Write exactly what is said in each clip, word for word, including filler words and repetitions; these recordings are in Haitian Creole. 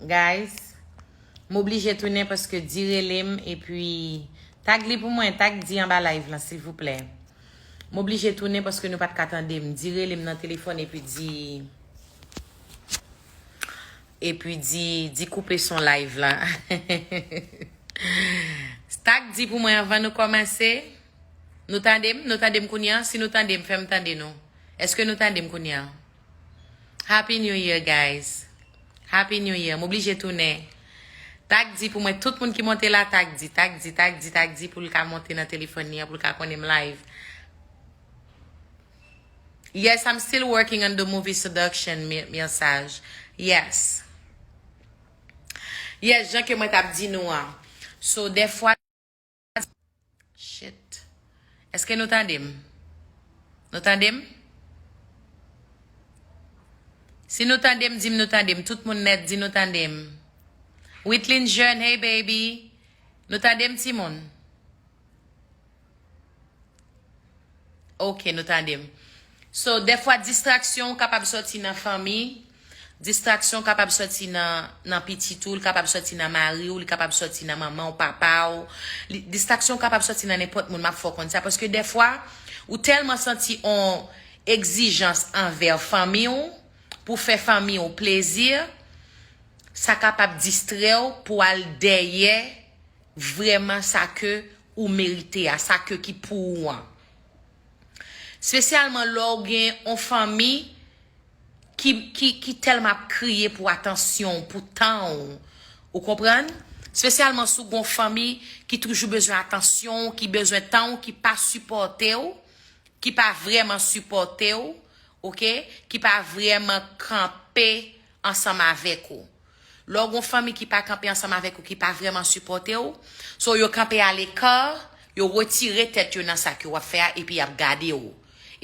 Guys, m oblije tounen paske Di rele m epi tag li pou mwen, tag Di anba live lan silvouplè. M oblije tounen paske nou pa t ka tande m. Di rele m nan telefòn epi Di epi Di Di koupe son live lan. Tag Di pou mwen anvan nou kòmanse. Nou tande m? Nou tande m kounye a? Si nou tande m, fè m tande nou. Èske nou tande m kounye a? Happy New Year, guys. Happy New Year. M oblije tounen. Tag Di pou mwen, tout moun ki monte la, tag Di, tag Di, tag Di, tag Di pou l ka monte nan telefòn li an, pou l ka konnen m live. Yes, I'm still working on the movie Seduction, mi, mi saj. Yes. Yes, jan ke mwen t ap di nou an. So, dèfwa, shit. Èske nou tande m? Nou tande m? Si nou tande m, di m nou tande m. Tout moun nèt, di nou tande m. Witlin Jeune, hey baby. Nou tande m, timoun? Ok, nou tande m. So, dèfwa distraksyon kapab sòti nan fanmi. Distraksyon kapab sòti nan, nan pitit ou, li kapab sòti nan mari w, li kapab sòti nan manman w, papa w. Li, distraksyon kapab sòti nan nenpòt moun, m ap fè w konn sa. Paske dèfwa, ou tèlman santi on egzijans anvè fanmi w, pou fè fanmi w plezi, sa kapab distrè w pou al dèyè vrèman sa ke ou merite a, sa ke ki pou ou an. Espesyalman lè w gen yon fanmi ki, ki, ki tèlman ap kriye pou atansyon w, pou tan w. Ou konprann? Espesyalman si w gen yon fanmi ki toujou bezwen atansyon w, ki bezwen tan w, ki pa sipòte w, ki pa vrèman sipòte w, oke? Ki pa vrèman kanpe ansanm avèk ou. Lè w gen yon fanmi ki pa kanpe ansanm avèk ou, ki pa vrèman sipòte w, so yo kanpe aleka, yo retire tèt yo nan sa ke w ap fè a, epi y ap gade w.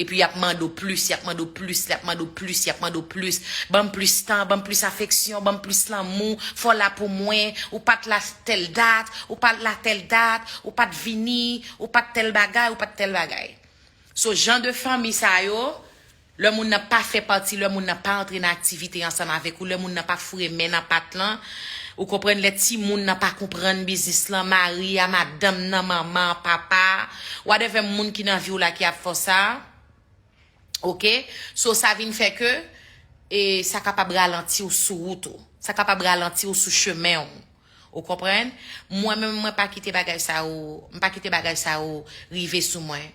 Epi y ap mande w plis, y ap mande w plis, y ap mande w plis, y ap mande w plis. Ban m plis tan, ban m plis afeksyon, ban m plis lanmou, fò w la pou mwen, ou pa t la tèl dat, ou pa t la tèl dat, ou pa t vini, ou pa t tèl bagay, ou pa t tèl bagay. So, jan de fanmi sa yo, lè moun nan pa fè pati, lè moun nan pa antre nan aktivite ansanm avèk ou, lè moun nan pa foure men nan pat lan, ou konprann, lè timoun nan pa konprann biznis lan, mari a, madanm nan, manman an, papa a, whatever moun ki nan vi w la ki ap fè w sa, oke? So, sa vin fè ke, e, sa kapab ralanti w sou wout ou. Sa kapab ralanti w sou chemen w. Ou konprann? Mwen menm, mwen pa kite bagay sa yo, m pa kite bagay sa yo rive sou mwen.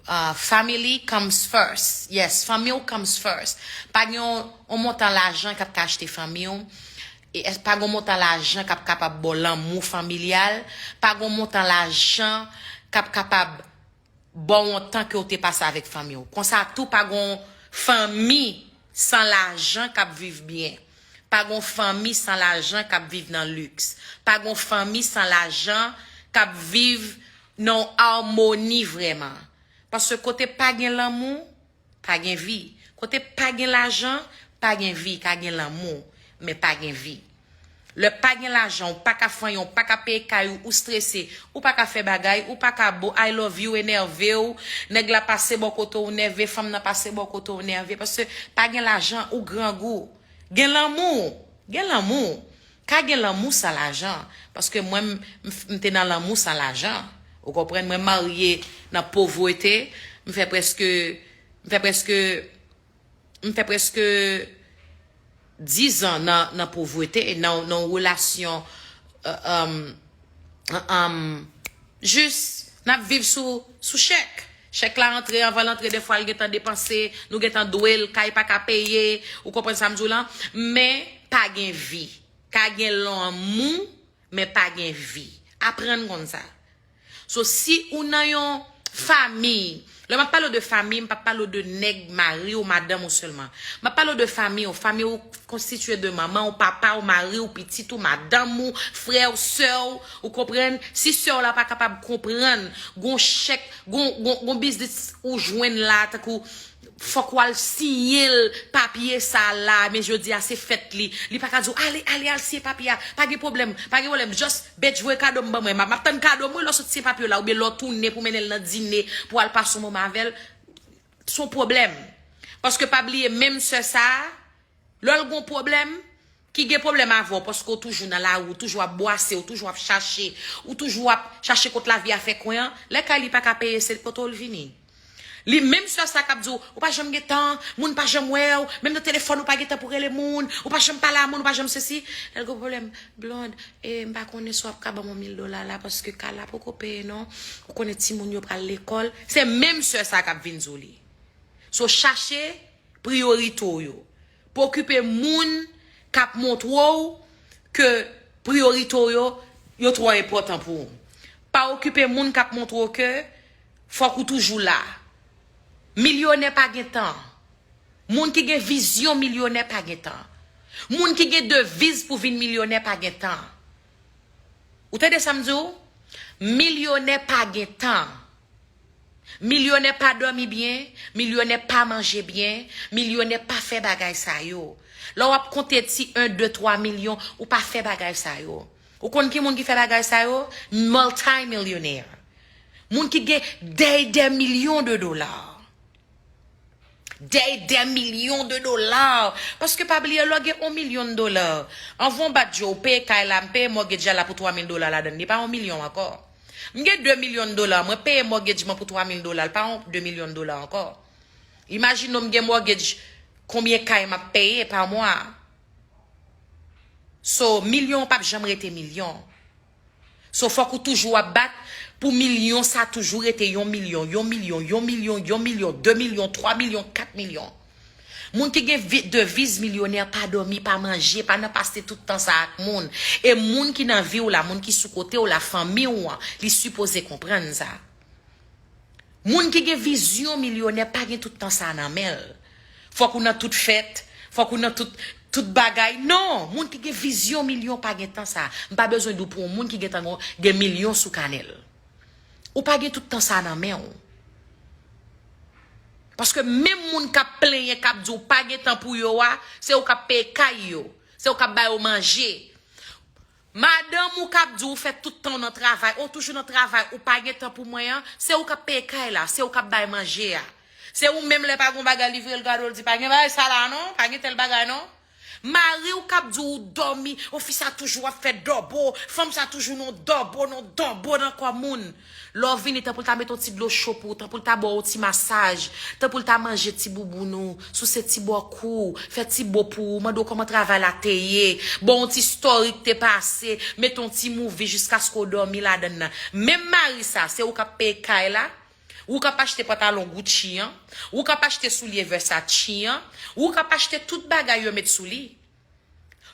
Uh, family comes first. Yes, fanmi w comes first. Pa gen yon, yon montan lajan k ap ka achte fanmi w. E pa gen yon montan lajan k ap kapab ba w lanmou familyal. Pa gen yon montan lajan k ap kapab ba w yon tan ke w te pase avèk fanmi w. Konsa tou, pa gen yon fanmi san lajan k ap viv byen. Pa gen yon fanmi san lajan k ap viv nan liks. Pa gen yon fanmi san lajan k ap viv nan yon amoni vrèman. Paske kote pa gen lanmou, pa gen vi. Kote pa gen lajan, pa gen vi. Ka gen lanmou, men pa gen vi. Lè pa gen lajan, ou pa ka fè anyen, ou pa ka peye kay ou, ou strese, ou pa ka fè bagay, ou pa ka bo, I love you enève w, nèg la pase bò kote w nève, fanm nan pase bò kote w nève, paske pa gen lajan, ou grangou. Gen lanmou, gen lanmou. Ka gen lanmou san lajan, paske mwen, m, m, m te nan lanmou san lajan. Ou konprann, mwen marye nan povrete, m fè prèske, m fè prèske, m fè prèske dizan nan, nan povrete, nan, nan yon relasyon, euh, euh, euh, jis, n ap viv sou, sou chèk. Chèk la antre, anvan l antre, dèfwa l gentan depanse, nou gentan dwe l, kay pa ka peye, ou konprann sa m di w lan? Men, pa gen vi. Ka gen lanmou, men pa gen vi. Aprann konn sa. So, si ou nan yon fanmi, lè m ap pale w de fanmi, m p ap pale w de nèg, mari w, madanm ou sèlman. M ap pale w de fanmi w. Fanmi w konstitye de manman w, papa w, mari w, pitit ou, madanm ou, frè w, sè w, ou konprann? Si sè w la pa kapab konprann, gon chèk, gon, gon, gon biznis ou jwenn la, tankou fòk w al siyen l papye sa la, men jodi a se fèt li. Li pa ka di w, "Ale, ale, al siyen papye a." Pa gen pwoblèm, pa gen pwoblèm. Just, bitch, voye kado m ban mwen. M ap, m ap tann kado m, wi, lè w sot siyen papye w la, oubyen lè w tounen pou mennen l nan dine, pou w al pase yon moman avè l. Se yon pwoblèm. Paske pa bliye, menm sè sa a, lè l gon pwoblèm, ki gen pwoblèm avè w paske w toujou nan lari, w toujou ap bwase, w toujou ap chache, w toujou ap chache kot lavi a fè kwen an, lè kay li pa ka peye, se kote w l vini. Li menm sè sa k ap di w, ou pa janm gen tan, moun pa janm wè w, menm nan telefòn ou pa gen tan pou rele moun, ou pa janm pale a moun, ou pa janm sesi. Lè l gen pwoblèm, Blonde, e, m pa konnen si w ap ka ban m yon mil dola la, paske kay la poko peye non. Ou konnen timoun yo pral lekòl. Se menm sè sa k ap vin di w li. So, chache priyorite w yo. Pa okipe moun k ap montre w ke priyorite w yo, yo twò enpòtan pou ou. Pa okipe moun k ap montre w ke fòk ou toujou la. Milyonè pa gen tan. Moun ki gen vizyon milyonè pa gen tan. Moun ki gen deviz pou vin milyonè pa gen tan. Ou tande sa m di w? Milyonè pa gen tan. Milyonè pa dòmi byen, milyonè pa manje byen, milyonè pa fè bagay sa yo. Lè w ap konte ti en, de, twa milyon, ou pa fè bagay sa yo. Ou konn ki moun ki fè bagay sa yo? Miltimilyonè. Moun ki gen dè e dè milyon de dola. Dè e dè milyon de dola. Paske pa bliye, lè w gen yon milyon de dola, anvan w bat je w, ou peye kay la, m peye mortgage la pou twa mil dola ladan l. Li pa yon milyon ankò. M gen de milyon de dola, mwen peye mortgage mwen pou twa mil dola, l pa yon de milyon de dola ankò. Imajine w m gen mortgage, konbyen kay m ap peye pa mwa. So, milyon p ap janm rete milyon. So, fòk ou toujou ap bat pou milyon sa toujou rete yon milyon, yon milyon, yon milyon, yon milyon, de milyon, twa milyon, kat milyon. Moun ki gen vi- deviz milyonè pa dòmi, pa manje, pa nan pase tout tan sa ak moun. E moun ki nan vi w la, moun ki sou kote w la, fanmi w an, li sipoze konprann sa. Moun ki gen vizyon milyonè pa gen tout tan sa nan men l. Fòk ou nan tout fèt, fòk ou nan tout, tout bagay. Non, moun ki gen vizyon milyon pa gen tan sa. M pa bezwen di w pou yon moun ki gen tan gen, gen milyon sou kanè l. Ou pa gen tout tan sa nan men w. Paske menm moun k ap plenyen, k ap di w pa gen tan pou yo a, se ou k ap peye kay yo, se ou k ap ba yo manje. Madanm ou k ap di w fè tout tan w nan travay, ou toujou nan travay, ou pa gen tan pou mwen an, se ou k ap peye kay la, se ou k ap bay manje a. Se ou menm lè pa gen bagay li vire l gade w, l di pa gen bagay sa la non, pa gen tèl bagay non. Mari w k ap di w dòmi, o fi sa toujou ap fè dòbo, fanm sa toujou nan dòbo, nan dòbo nan kò moun. Lè w vini, tanpou l ta met yon ti dlo cho pou ou, tanpou l ta ba w yon ti masaj, tanpou l ta manje ti bouboun ou, souse ti bò kou w, fè ti bo pou ou, mande w kòman travay la te ye, ba w yon ti story k te pase, met yon ti movie jiskaske w dòmi ladan nan. Menm mari sa, se ou k ap peye kay la, ou k ap achte pantalon Gucci an, ou k ap achte soulye Versace an, ou k ap achte tout bagay yo met sou li.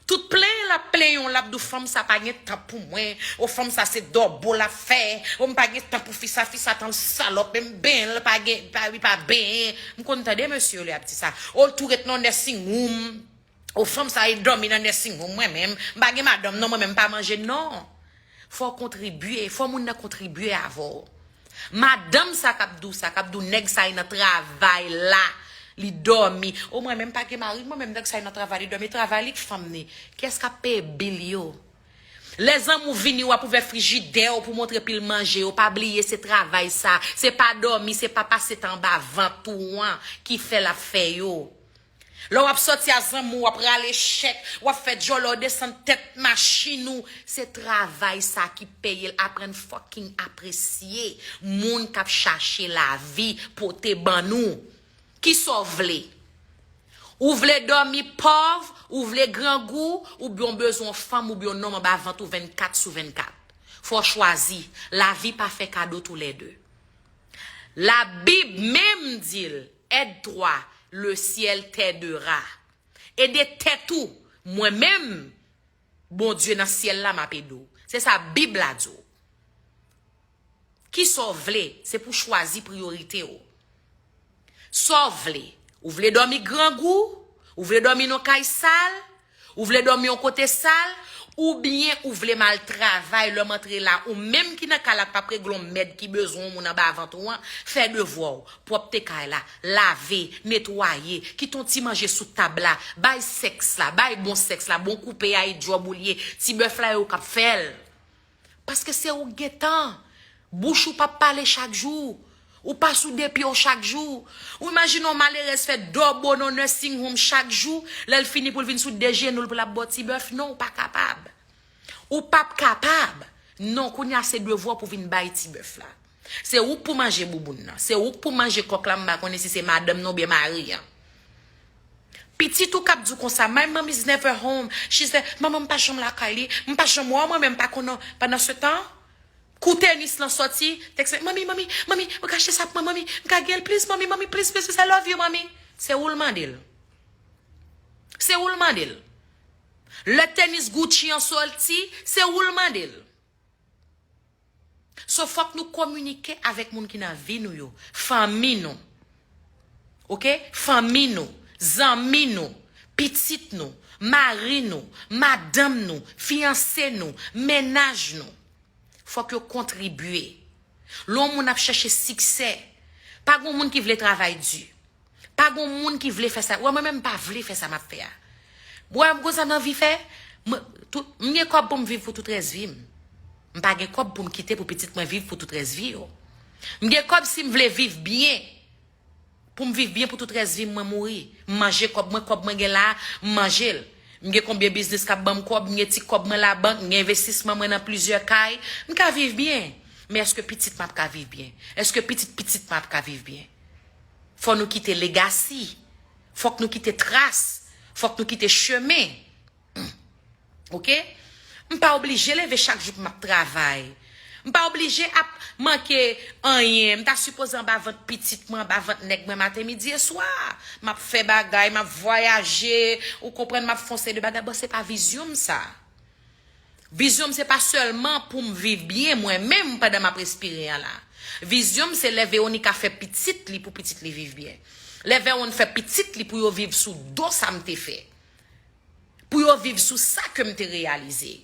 Tout plenyen l ap plenyen w, l ap di w fanm sa pa gen tan pou mwen. O fanm sa se dòbo l ap fè. O m pa gen tan pou fi sa, fi sa tan salòp, menm benyen l pa gen, pa, li pa benyen. M konn tande mesye yo lè y ap di sa. O l tou ret nan nursing home. O fanm sa e dòmi nan nursing home, mwen menm. M pa gen madanm non, mwen menm m pa manje non. Fò w kontribye, fò moun nan kontribye avè w. Madanm sa k ap di w sa, k ap di w nèg sa e nan travay la, li dòmi. O mwen menm pa gen mari, mwen menm nèg sa e nan travay, li dòmi, travay li k fanm ni. Kiyès k ap peye bil yo? Lè zanmi w vini, w ap ouvè frijidè w pou montre pil manje yo, pa bliye se travay sa, se pa dòmi, se pa pase tan anba vant ou an ki fè l ap fè yo. Lè w ap sòti a zanmi w, w ap rale chèk, w ap fè djòlè, w desann tèt machin ou. Se travay sa ki peye l. Aprann fucking apresye moun k ap chache lavi pote ban nou. Kisa w vle? Ou vle dòmi pòv, ou vle grangou, oubyen w bezwen yon fanm oubyen yon nonm anba vant ou vennkat sou vennkat. Fò w chwazi. Lavi pa fè kado toulède. Labib menm di l, aide-toi, le ciel t'aidera. Ede tèt ou, mwen menm, Bondye nan syèl la, m ap ede w. Se sa Bib la di w. Kisa w vle, se pou w chwazi priyorite w. Sa w vle, ou vle dòmi grangou, ou vle dòmi nan kay sal, ou vle dòmi yon kote sal, oubyen ou vle m al travay, lè m antre la, ou menm ki nan kay la k p ap regle yon mèd ki bezwen yon moun anba vant ou an, fè devwa w, pwòpte kay la, lave, netwaye, kite yon ti manje sou tab la, bay sèks la, bay bon sèks la, bon koupe a e djòb ou l ye, ti bèf la e ou k ap fè l. Paske se ou k gen tan. Bouch ou p ap pale chak jou. Ou pa sou de pye w chak jou. Ou imajine yon malerèz fè dòbo nan nursing home chak jou, lè l fini pou l vin sou de jenou l pou l ap ba w ti bèf. Non, ou pa kapab. Ou p ap kapab. Non, kounye a se devwa w pou vin bay ti bèf la. Se ou k pou manje bouboun nan. Se ou k pou manje kòk la, m pa konnen si se madanm nan oubyen mari an. Pitit ou k ap di w konsa, "My mom is never home. She's there." Manman m pa janm lakay li. M pa janm wè w, mwen menm pa konnen pandan se tan. Kou tenis lan sòti, tèks, "Manmi, manmi, manmi, ou ka achte sa pou mwen, manmi, m ka gen l, please, manmi, manmi, please, please, please, I love you, manmi." Se ou l mande l. Se ou l mande l. Lè tenis Gucci an sòti, se ou l mande l. So, fòk nou kominike avèk moun ki nan vi nou yo, fanmi nou. Oke? Fanmi nou, zanmi nou, pitit nou, mari nou, madanm nou, fiyanse nou, mennaj nou. Fòk yo kontribye. Lè yon moun ap chèche siksè, pa gen moun ki vle travay di. Pa gen moun ki vle fè sa. Wè, mwen menm m pa vle fè sa m ap fè a. Wè, m konn sa m anvi fè. Mwen, tout, m gen kòb pou m viv pou tout rès vi m. M pa gen kòb pou m kite pou pitit mwen viv pou tout rès vi yo. M gen kòb si m vle viv byen. Pou m viv byen pou tout rès vi m, mwen mouri. M manje kòb mwen, kòb mwen gen la, m manje l. M gen konbyen biznis k ap ban m kòb, m gen ti kòb mwen labank, m gen envestisman mwen nan plizyè kay. M ka viv byen. Men èske pitit m ap ka viv byen? Èske pitit pitit mwen ap ka viv byen? Fò nou kite legasi. Fòk nou kite tras. Fòk nou kite chemen. Oke? M pa oblije leve chak jou pou m ap travay. M pa oblije ap manke anyen. M ta sipoze anba vant pitit mwen, anba vant nèg mwen maten, midi e swa. M ap fè bagay, m ap vwayaje, ou konprann, m ap fè yon seri de bagay. Bon, se pa vizyon m sa. Vizyon m se pa sèlman pou m viv byen mwen menm pandan m ap respire an la. Vizyon m se lè Veronica fè pitit li pou pitit li viv byen. Lè Veron fè pitit li pou yo viv sou do sa m te fè. Pou yo viv sou sa ke m te reyalize.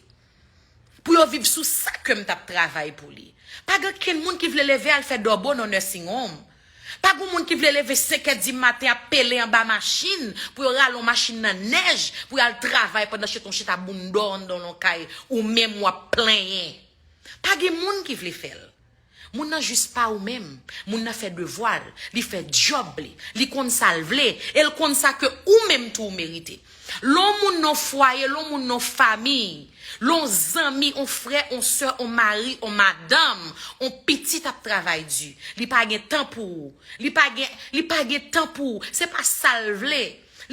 Pou yo viv sou sa ke m t ap travay pou li. Pa gen okenn moun ki vle leve al fè dòbo nan nursing home. Pa gen moun ki vle leve senk è di maten ap pele anba machin pou yo rale yon machin nan nèj pou y al travay pandan se t on chita bounda w anndan yon kay ou menm w ap plenyen. Pa gen moun ki vle fè l. Moun nan jis pa ou menm. Moun nan fè devwa l, li fè djòb li, li konn sa l vle, e l konn sa ke ou menm tou ou merite. Lè yon moun nan fwaye, lè yon moun nan famiy, lè yon zanmi, yon frè, yon sè, yon mari, yon madanm, yon pitit ap travay di. Li pa gen tan pou ou. Li pa gen, li pa gen tan pou ou. Se pa sa l vle.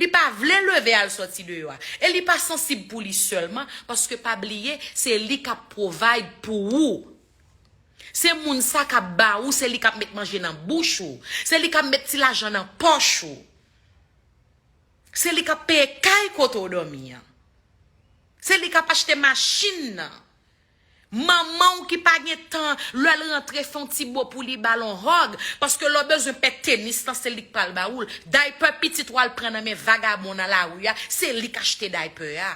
Li pa vle leve al sòti deyò a. E li pa sansib pou li sèlman, paske pa bliye, se li k ap provide pou ou. Se moun sa k ap ba ou, se li k ap met manje nan bouch ou. Se li k ap met ti lajan nan pòch ou. Se li k ap peye kay kote w dòmi an. Se li k ap achte machin nan. Manman w ki pa gen tan, lè l rantre, fè yon ti bo pou li, ba l yon hug, paske lè w bezwen pè tenis lan, se li k pral ba ou l. Daypè pitit ou al pran nan men vagabon nan lari a, se li k achte daypè a.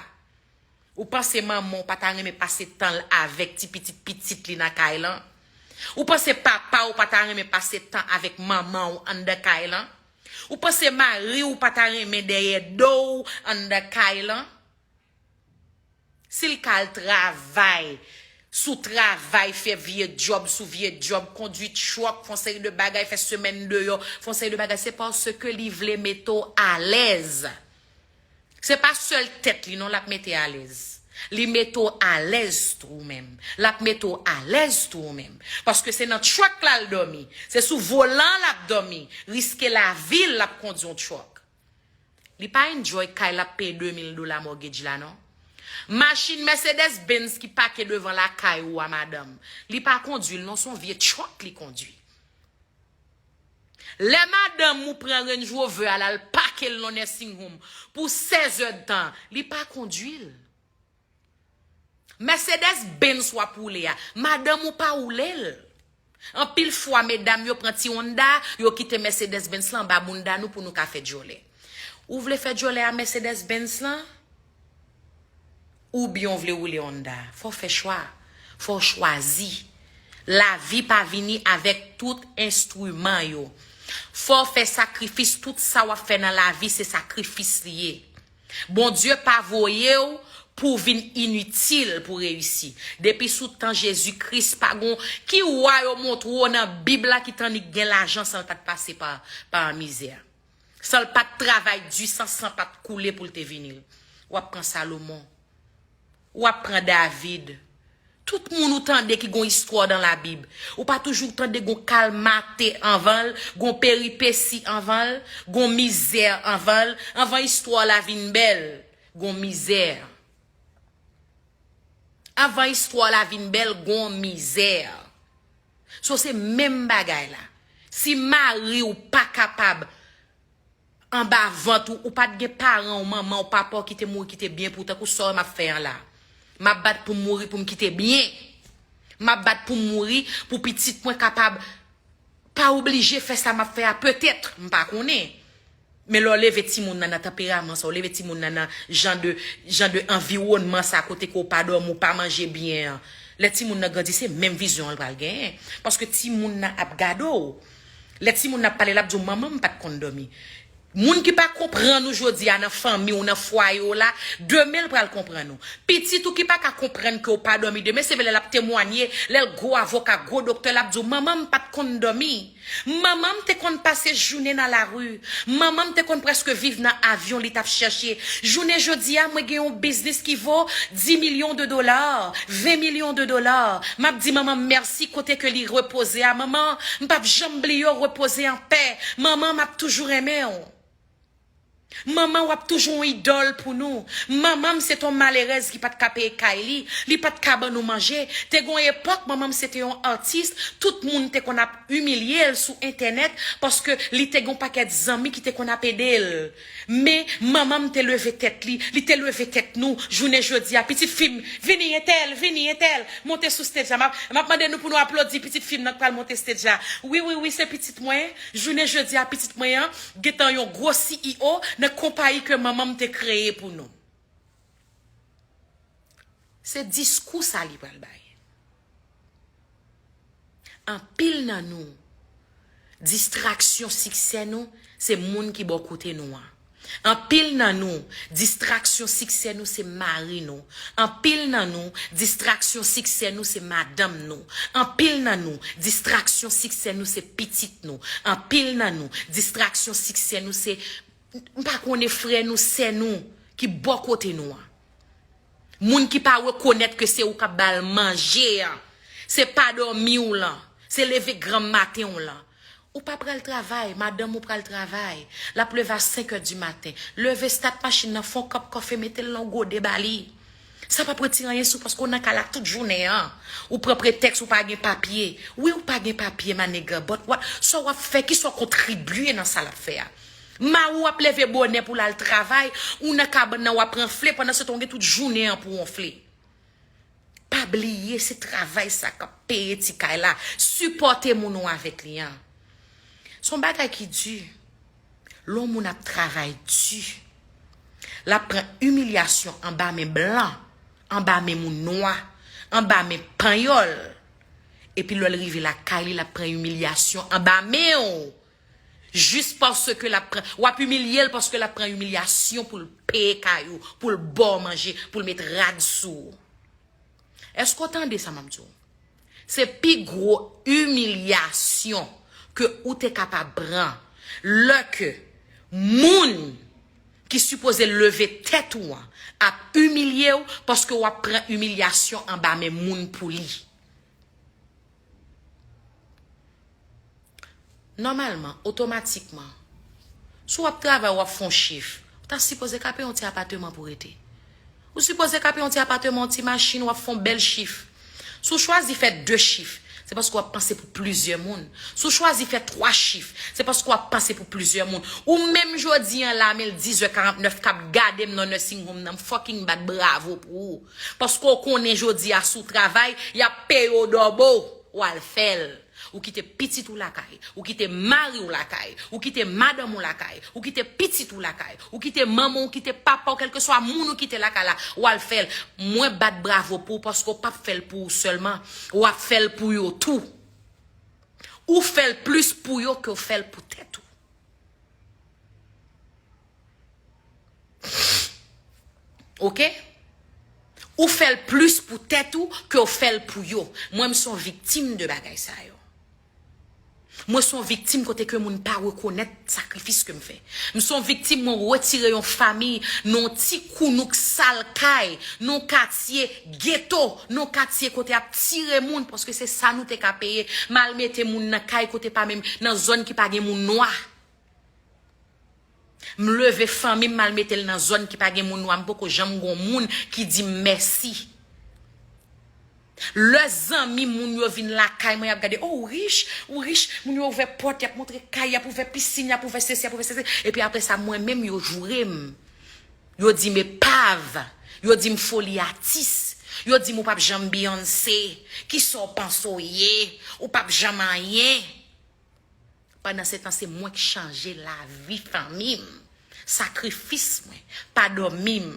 Ou panse manman w pa ta renmen pase tan l avèk ti pitit pitit li nan kay lan? Ou panse papa w pa ta renmen pase tan avèk manman w anndan kay lan? Ou panse mari w pa ta renmen dèyè do w anndan kay lan? Si l ka al travay, sou travay, fè vye djòb, sou vye djòb, kondui truck, fè yon seri de bagay, fè semèn deyò, fè yon seri de bagay, se paske li vle mete w alèz. Se pa sèl tèt li non l ap mete alèz. Li mete w alèz tou ou menm. L ap mete w alèz tou ou menm. Paske se nan truck la l dòmi. Se sou volan l ap dòmi. Riske lavi l, l ap kondui yon truck. Li pa enjoy kay l ap peye de mil dola mortgage la non. Machin Mercedes Benz ki pake devan lakay ou a, madanm, li pa kondui l non, se yon vye truck li kondui. Lè madanm ou pran Range Rover a, l al pake l nan nursing home pou sèz èdtan, li pa kondui l. Mercedes Benz w ap woule a, madanm ou pa woule l. Anpil fwa, medam yo pran ti Honda, yo kite Mercedes Benz lan anba bounda nou pou nou ka fè djòlè. Ou vle fè djòlè a Mercedes Benz lan? Oubyen w vle woule Honda? Fò w fè chwa. Fò w chwazi. Lavi pa vini avèk tout enstriman yo. Fò w fè sakrifis. Tout sa w ap fè nan lavi, se sakrifis li ye. Bondye pa voye w pou w vin initil pou w reyisi. Depi sou tan Jezi Kris, pa gon ki wa yo montre w nan Bib la ki t annik gen lajan san l pa t pase pa, pa mizè. San l pa t travay di, san san pa t koule pou l te vini l. W ap pran Salomon. W ap pran David. Tout moun ou tande ki gon istwa dan Labib. Ou pa toujou tande gon kalmate anvan l, gon peripesi anvan l, gon mizè anvan l. Anvan istwa la vin bèl, gon mizè. Anvan istwa la vin bèl, gon mizè. So se menm bagay la. Si mari w pa kapab anba vant ou, ou pa t gen paran w, manman w, papa w ki te mouri, ki te byen pou w, tankou sa w m ap fè an la. M ap bat pou m mouri pou m kite byen. M ap bat pou m mouri pou pitit mwen kapab pa oblije fè sa m ap fè a, petèt, m pa konnen. Men lè w leve timoun nan nan tanperaman sa, w leve timoun nan nan jan de, jan de anviwònman sa kote ke w pa dòmi, w pa manje byen an. Lè timoun nan grandi, se menm vizyon an l pral genyen. Paske timoun nan ap gade w. Lè timoun nan ap pale, l ap di w, "Manman m pa t konn dòmi." Moun ki pa konprann ou jodi a nan fanmi w, nan fwaye w la, demen l pral konprann ou. Pitit ou ki pa ka konprann ke w pa dòmi demen, se vle lè l ap temwanye, lè l gwo avoka, gwo doktè, l ap di w, "Manman m pa t konn dòmi. Manman m te konn pase jounen nan lari. Manman m te konn prèske viv nan avyon li t ap chèche. Jounen jodi a, mwen gen yon biznis ki vo dis milyon de dola, ven milyon de dola. M ap di manman m mèsi kote ke li repoze a. Manman, m p ap janm bliye w, repoze an pè. Manman, m ap toujou renmen w." Manman w ap toujou yon idòl pou nou. Manman m se t yon malerèz ki pa t ka peye kay li, li pa t ka ban nou manje. Te gen yon epòk, manman m se te yon atis, tout moun te konn ap imilye l sou entènèt paske li te gen yon pakèt zanmi ki te konn ap ede l. Men manman m te leve tèt li, li te leve tèt nou. Jounen jodi a, pitit fi m, vini entèl, vini entèl, monte sou stage la. M ap, m ap mande nou pou nou aplodi pitit fi m nan k pral monte stage la. Wi, wi, wi, se pitit mwen. Jounen jodi a, pitit mwen an gentan yon gwo C E O nan konpayi ke manman m te kreye pou nou. Se diskou sa li pral bay. Anpil nan nou, distraksyon siksè nou, se moun ki bò kote nou an. Anpil nan nou, distraksyon siksè nou, se mari nou. Anpil nan nou, distraksyon siksè nou, se madanm nou. Anpil nan nou, distraksyon siksè nou, se pitit nou. Anpil nan nou, distraksyon siksè nou, se, m pa konnen, frè nou, sè nou, ki bò kote nou an. Moun ki pa rekonèt ke se ou k ap ba l manje an. Se pa dòmi w lan. Se leve granm maten w lan. Ou pa pral travay, madanm ou pral travay. L ap leve a senk è di maten. Leve, stat machin nan, fè yon kòp kofe, mete l nan yon gode ba li. Sa p ap retire anyen sou ou paske w nan kay la tout jounen an. Ou pran pretèks ou pa gen papye. Wi, ou pa gen papye, my nigga, but what, sa w ap fè, kisa w kontribye nan sa l ap fè a? Mari w ap leve bonè pou l al travay, ou nan kabann nan w ap ranfle, pandan se tan w gen tout jounen an pou w wonfle. Pa bliye, se travay sa k ap peye ti kay la. Sipòte moun ou avèk li an. Se yon bagay ki di. Lè yon moun ap travay di, l ap pran imilyasyon anba men blan, anba men moun nwa, anba men panyòl. Epi lè l rive lakay li, l ap pran imilyasyon anba men w. Jis paske l ap pran, w ap imilye l paske l ap pran imilyasyon pou l peye kay ou, pou l ba w manje, pou l met rad sou ou. Èske w tande sa m ap di w? Se pi gwo imilyasyon ke ou te kapab pran lè ke moun ki sipoze leve tèt ou an ap imilye w paske w ap pran imilyasyon anba men moun pou li. Nòmalman, otomatikman, si w ap travay, w ap fè yon chif, ou ta sipoze ka peye yon ti apateman pou rete. Ou sipoze ka peye yon ti apateman, yon ti machin, w ap fè yon bèl chif. Si w chwazi fè de chif, se paske w ap panse pou plizyè moun. Si w chwazi fè twa chif, se paske w ap panse pou plizyè moun. Ou menm jodi an la, men l diz è karant nèf k ap gade m nan nursing home nan, m fucking bat bravo pou ou. Paske w konnen jodi a, si w travay, y ap peye w dòbo, w al fè l. Ou kite pitit ou lakay, ou kite mari w lakay, ou kite madanm ou lakay, ou kite pitit ou lakay, ou kite manman w, ou kite papa w, kèlkeswa moun ou kite lakay la, w al fè l. Mwen bat bravo pou w paske w p ap fè l pou ou sèlman, w ap fè l pou yo tou. Ou fè l plis pou yo ke w fè l pou tèt ou. Oke? Ou fè l plis pou tèt ou ke w fè l pou yo. Mwen, m se yon viktim de bagay sa yo. Mwen se yon viktim kote ke moun pa rekonèt sakrifis ke m fè. M se yon viktim, mwen retire yon fanmi nan yon ti kounouk sal kay, nan yon katye geto, nan yon katye kote ap tire moun, paske se sa nou te ka peye. M al mete moun nan kay kote pa menm, nan zòn ki pa gen moun nwa. M leve fanmi m, m al mete l nan zòn ki pa gen moun nwa. M poko janm gon moun ki di m mèsi. Lè zanmi moun yo vin lakay mwen, y ap gade, "Oh, ou rich, ou rich." Moun yo ouvè pòt, y ap montre kay, y ap ouvè pisin, y ap ouvè sesi, y ap ouvè sesi. Epi apre sa, mwen menm, yo joure m. Yo di m epav. Yo di m foli atis. Yo di m ou p ap janm Beyoncé. Kisa w panse w ye? Ou p ap janm anyen. Pandan se tan, se mwen k chanje lavi fanmi m. Sakrifis mwen, pa dòmi m.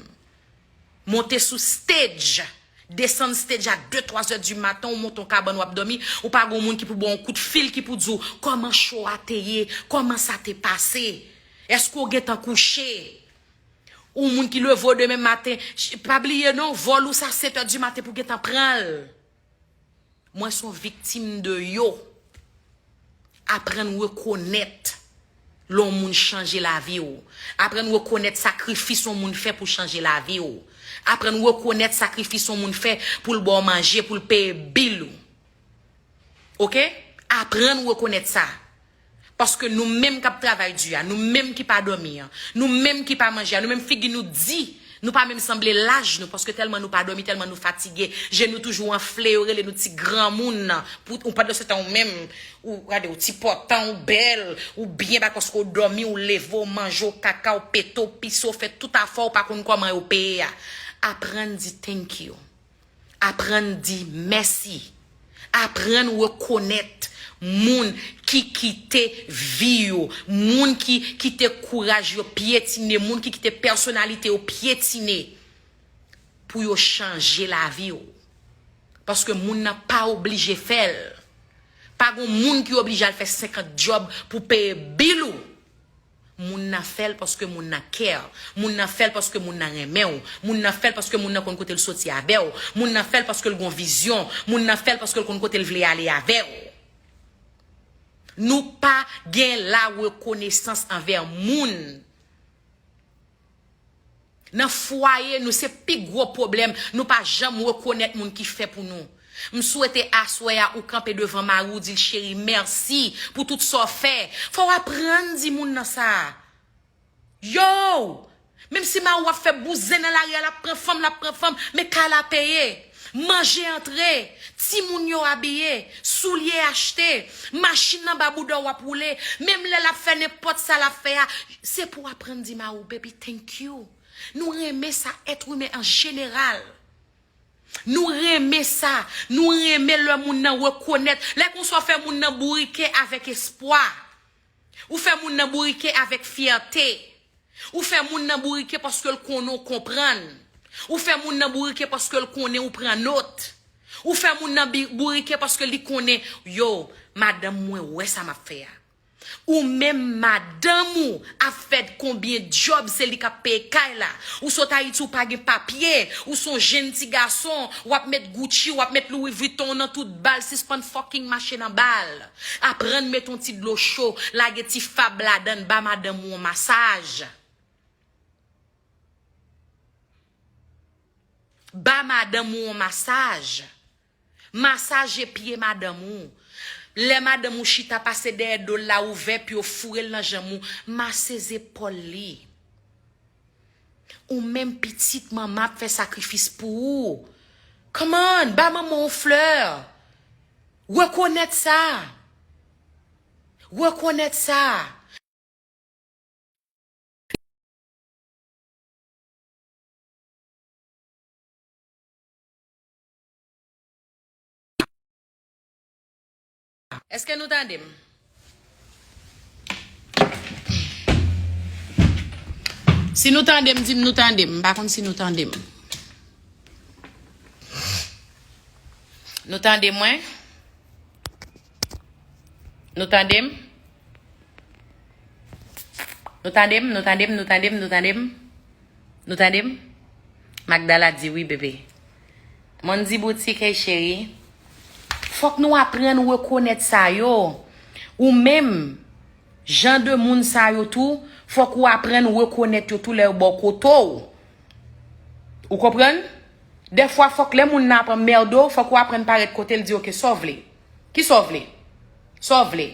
Monte sou stage, desann stage a de, twa zè di maten, ou monte yon kabann, w ap dòmi, ou pa gon moun ki pou ba w yon kout fil, ki pou di w kòman show a te ye, kòman sa te pase. Èske w gentan kouche? Ou moun ki leve w demen maten, pa bliye non, vòl ou sa sèt è di maten pou gentan pran l. Mwen se yon viktim de yo. Aprann rekonèt lè yon moun chanje lavi w. Aprann rekonèt sakrifis yon moun fè pou chanje lavi w. Aprann rekonèt sakrifis yon moun fè pou l ba w manje, pou l peye bil ou. Oke? Aprann rekonèt sa. Paske nou menm k ap travay di a, nou menm ki pa dòmi an, nou menm ki pa manje a, nou menm figi nou di, nou pa menm sanble laj nou, paske tèlman nou pa dòmi, tèlman nou fatige, je nou toujou anfle, yo rele nou ti granmoun nan. Pou, ou, pandan se tan ou menm, ou gade, ou ti pòtan, ou bèl, ou byen ba, paske ou dòmi, ou leve, ou manje, ou kaka, ou pete, ou pise, ou fè tout afè, ou pa konn kòman yo peye a. Aprann di thank you. Aprann di mèsi. Aprann rekonèt moun ki kite vi yo, moun ki kite kouraj yo pyetine, moun ki kite pèsonalite yo pyetine pou yo chanje lavi w. Paske moun nan pa oblije fè l. Pa gon moun ki oblije al fè senkant djòb pou peye bil ou. Moun nan fè l paske moun nan care. Moun nan fè l paske moun nan renmen w. Moun nan fè l paske moun nan konn kote l soti avè w. Moun nan fè l paske l gon vizyon. Moun nan fè l paske l konn kote l vle ale avè w. Nou pa gen la rekonesans anvè moun. Nan fwaye nou, se pi gwo pwoblèm. Nou pa janm rekonèt moun ki fè pou nou. M swete aswè a ou kanpe devan mari w, di l, "Cheri, mèsi pou tout sa w fè." Fò w aprann di moun nan sa. Yo! Menm si mari w ap fè bouzen nan lari a, l ap pran fanm, l ap pran fanm, men kay la peye. Manje antre, timoun yo abiye, soulye achte, machin nan ba bouda w ap woule, menm lè l ap fè nenpòt sa l ap fè a, se pou w aprann di mari w, "Baby, thank you." Nou renmen sa, èt imen an jeneral. Nou renmen sa, nou renmen lè moun nan rekonèt. Lè konsa w fè moun nan bourike avèk espwa. Ou fè moun nan bourike avèk fyète. Ou fè moun nan bourike paske l konnen w konprann. Ou fè moun nan bourike paske l konnen ou pran nòt. Ou fè moun nan bi-, bourike paske li konnen, yo, madanm mwen wè sa m ap fè a. Ou menm, madanm ou ap fè konbyen djòb, se li k ap peye kay la. Ou sot Ayiti, ou pa gen papye, ou se yon jenn ti gason, w ap met Gucci, w ap met Louis Vuitton nan tout bal, sispann fucking mache nan bal. Aprann met yon ti dlo cho, lage ti fab ladan l, ba madanm ou yon masaj. Ba madanm ou yon masaj. Masaje pye madanm ou. Lè madanm ou chita, pase dèyè do l la, ouvè pye w, foure l nan janm ou, mase zepòl li. Ou menm pitit, manman ap fè sakrifis pou ou. Come on, ba manman w flè. Rekonèt sa. Rekonèt sa. Èske nou tande m? Si nou tande m, di m nou tande m. M pa konn si nou tande m. Nou tande mwen? Nou tande m? Nou tande m, nou tande m, nou tande m, nou tande m? Nou tande m? Magdala di wi, bebe. Mandy Boutique, hey cheri. Fòk nou aprann rekonèt sa yo. Ou menm, jan de moun sa yo tou, fòk ou aprann rekonèt yo tou lè yo ba w kote w. Ou konprann? Dèfwa, fòk lè moun nan ap anmède w, fòk ou aprann parèt kote l, di, "Oke, sa w vle? Ki sa w vle? Sa w vle?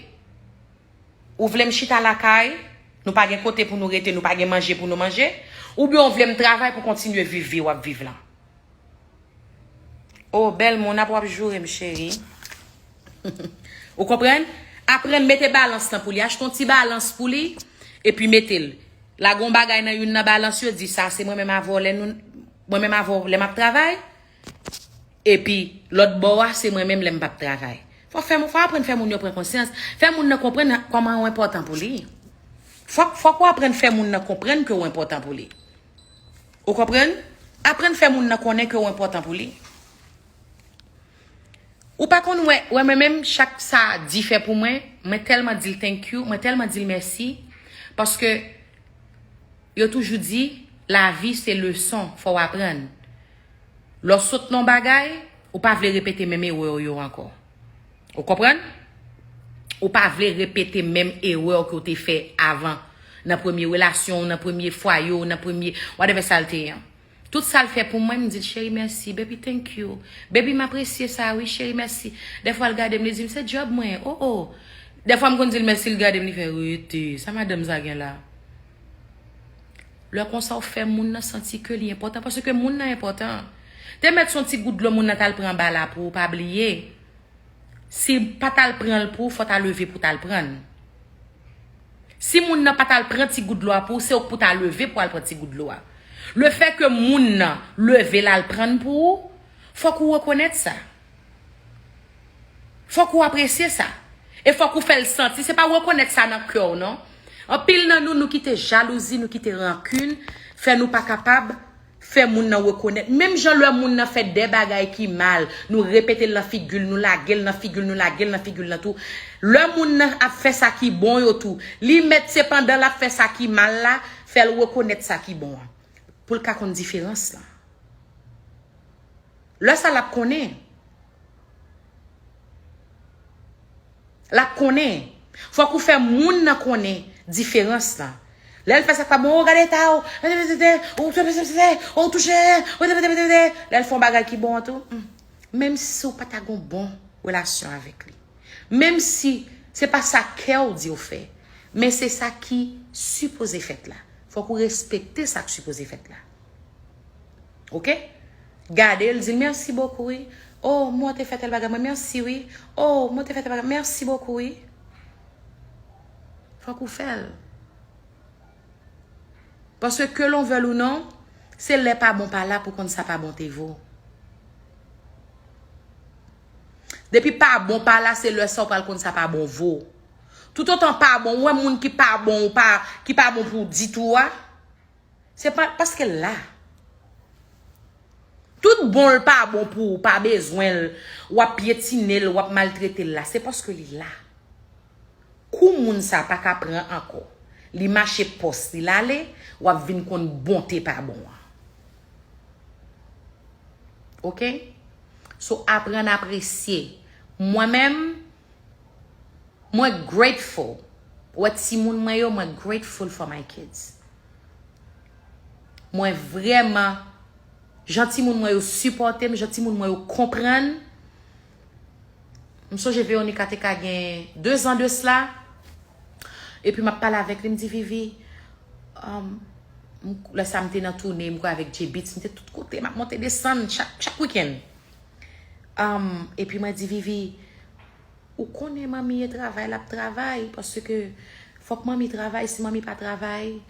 Ou vle m chita lakay, nou pa gen kote pou nou rete, nou pa gen manje pou nou manje? Oubyen w vle m travay pou kontinye viv vi w ap viv lan?" O, bèl moun ap w ap joure m, cheri. Ou konprann? Aprann mete balans lan pou li. Achte yon ti balans pou li, epi mete l. Lage yon bagay nan youn nan balans yo, di, "Sa se mwen menm avè w lè nou, mwen menm avè w lè m ap travay, epi lòt bò a, se mwen menm lè m p ap travay." Fò fè, fò aprann fè moun yo pran konsyans. Fè moun nan konprann kòman ou enpòtan pou li. Fòk, fòk ou aprann fè moun nan konprann ke ou enpòtan pou li. Ou konprann? Aprann fè moun nan konnen ke ou enpòtan pou li. Ou pa konn wè, wè mwen menm, chak sa di fè pou mwen, mwen tèlman di l thank you, mwen tèlman di l mèsi, paske yo toujou di, lavi se leson, fò w aprann. Lè w sot nan yon bagay, ou pa vle repete menm erè w yo ankò. Ou konprann? Ou pa vle repete menm erè w ke w te fè avan. Nan premye relasyon w, nan premye fwaye w, nan premye whatever sa l te ye an. Tout sa l fè pou mwen, m di l, "Cheri, mèsi. Baby, thank you. Baby, m apresye sa, wi, cheri, mèsi." Dèfwa, l gade m, li di m, "Se djòb mwen. Oh, oh." Dèfwa, m konn di l mèsi, l gade m, li fè, "Rete. Sa madanm sa gen la?" Lè konsa, w fè moun nan santi ke li enpòtan, paske moun nan enpòtan. Te mèt se yon ti gout dlo moun nan t al pran anba la pou ou, pa bliye. Si pa t al pran l pou ou, fò w ta leve pou w t al pran l. Si moun nan pa t al pran ti gout dlo a pou ou, se ou k pou ta leve pou al pran ti gout dlo a. Lefètke moun nan leve l al pran l pou ou, fòk ou rekonèt sa. Fòk ou apresye sa. E fòk ou fè l santi. Se pa rekonèt sa nan kè w, non. Anpil nan nou, nou kite jalouzi, nou kite rankin, fè nou pa kapab fè moun nan rekonèt. Menm jan lè moun nan fè de bagay ki mal, nou repete l nan figi l, nou lage l nan figi l, nou lage l nan figi l nan tou. Lè moun nan ap fè sa ki bon yo tou, li mèt se pandan l ap fè sa ki mal la, fè l rekonèt sa ki bon an. Pou l ka konn diferans lan. Lè sa l ap konnen. L ap konnen. Fòk ou fè moun nan konnen diferans lan. Lè l fè sa k pa bon, o gade eta w, ou touche, lè l fè yon bagay ki bon an tou, hmm, menm si w pa ta gen yon bon relasyon avèk li, menm si se pa sa kè w di w fè, men se sa ki sipoze fèt la. Fòk ou respekte sa k sipoze fèt la. Oke? Gade l, di l, "Mèsi bokou, wi. Oh, mwen te fè tèl bagay, mwen, mèsi, wi. Oh, mwen te fè tèl bagay, mèsi bokou, wi." Fòk ou fè l. Paske ke l on vè l ou non, se lè pa bon pa la pou konn sa pa bon te vo. Depi pa bon pa la, se lè sa w pral konn sa pa bon vo. Toutotan pa bon, ou wè moun ki pa bon, ou pa, ki pa bon pou w ditou a, se pa, paske l la. Tout bon l pa bon pou ou, pa bezwen l, w ap pyetine l, w ap maltrete l la, se paske li la. Kou moun sa pa ka pran ankò. Li mache pòs li l ale, w ap vin konn bonte pa bon an. Oke? So, aprann apresye. Mwen menm, mwen grateful. Ou wè timoun mwen yo, mwen grateful for my kids. Mwen vrèman, jan timoun mwen yo sipòte m, jan timoun mwen yo konprann. M sonje Veronica te ka gen de zan de sla. Epi m ap pale avèk li, m di, "Vivi, um, m, lè sa m te nan toune, m kwè avèk J Beatz, m te tout kote, m ap monte desann chak, chak wikenn." Um, epi mwen di, "Vivi, ou konnen manmi e travay, l ap travay, paske fòk manmi travay, si manmi pa travay,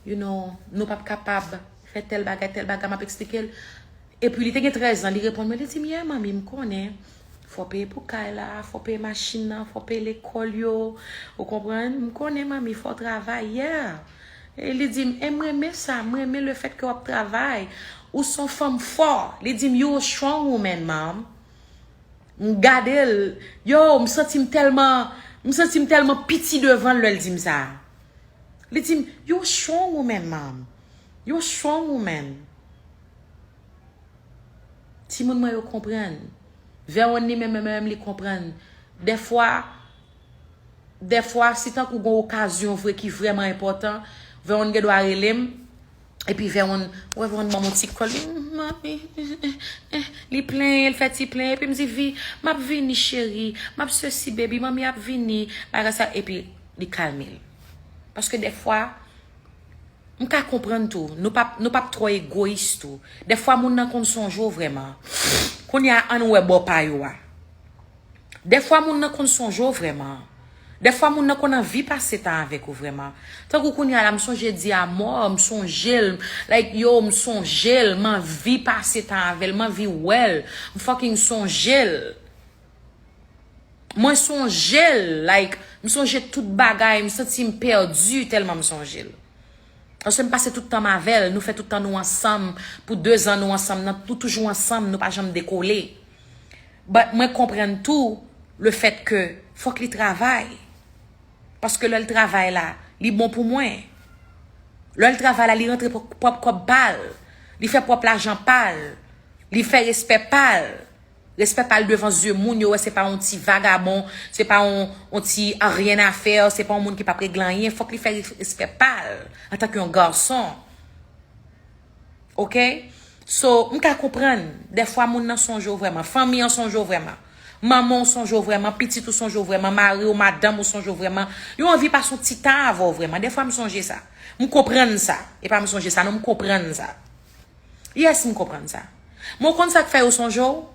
you know, nou p ap kapab fè tèl bagay, tèl bagay," m ap eksplike l. Epi li te gen trèz an, li reponn mwen, li di m, "Yeah, manmi, m konnen. Fò peye pou kay la, fò peye machin nan, fò peye lekòl yo. Ou konprann? M konnen, manmi, fò w travay, yeah." E li di m, "E m renmen sa, m renmen lefètke w ap travay. Ou s on fanm fò." Li di m, "You a strong woman, mom." M gade l, yo, m santi m tèlman, m santi m tèlman piti devan l lè l di m sa. Li di m, "You a strong woman, mom. You a strong woman." Timoun mwen yo konprann. Vèwonn li menm, menm, menm li konprann. Dèfwa, dèfwa, si tankou gon okazyon vre ki vrèman enpòtan, Vèwonn gen dwa rele m. Epi Vèwonn, ou wè Vèwonn ban m yon ti kòl. Li, "Manmi, eh, eh, eh," li plenyen, li fè ti plenyen. Epi m di, "Vi, m ap vini, cheri. M ap sesi, baby. Manmi ap vini." Bagay sa, epi li kalme l. Paske dèfwa, m ka konprann tou. Nou p ap, nou p ap twò egoyis tou. Dèfwa, moun nan konn sonje w vrèman. Kounye a, ann wè bò pa yo a. Dèfwa, moun nan konn sonje w vrèman. Dèfwa, moun nan konn anvi pase tan avèk ou vrèman. Tankou kounye a la, m sonje di amò, m sonje l. Like, yo, m sonje l. M anvi pase tan avè l. M anvi wè l. M fucking sonje l. Mwen sonje l. Like, m sonje tout bagay. M santi m pèdi tèlman m sonje l. Paske m pase tout tan m avè l, nou fè tout tan nou ansanm, pou de zan nou ansanm nan, nou toujou ansanm, nou pa janm dekole. But mwen konprann tou lefèt ke fòk li travay. Paske lè l travay la, li bon pou mwen. Lè l travay la, li rantre pwòp, pwòp kòb pa l. Li fè pwòp lajan pa l. Li fè respè pa l. Respè pa l devan zye moun, yo wè se pa yon ti vagabon, se pa yon, yon ti aryen afè, se pa yon moun ki p ap regle anyen. Fòk li fè res-, respè pa l antanke yon gason. Oke? So, m ka konprann, dèfwa moun nan sonje w vrèman, fanmi an sonje w vrèman, manman w sonje w vrèman, pitit ou sonje w vrèman, mari w, madanm ou sonje w vrèman, yo anvi pase yon ti tan avè w vrèman. Dèfwa m sonje sa. M konprann sa. E pa m sonje sa, non, m konprann sa. Yes, m konprann sa. Men w konn sa k fè yo sonje w?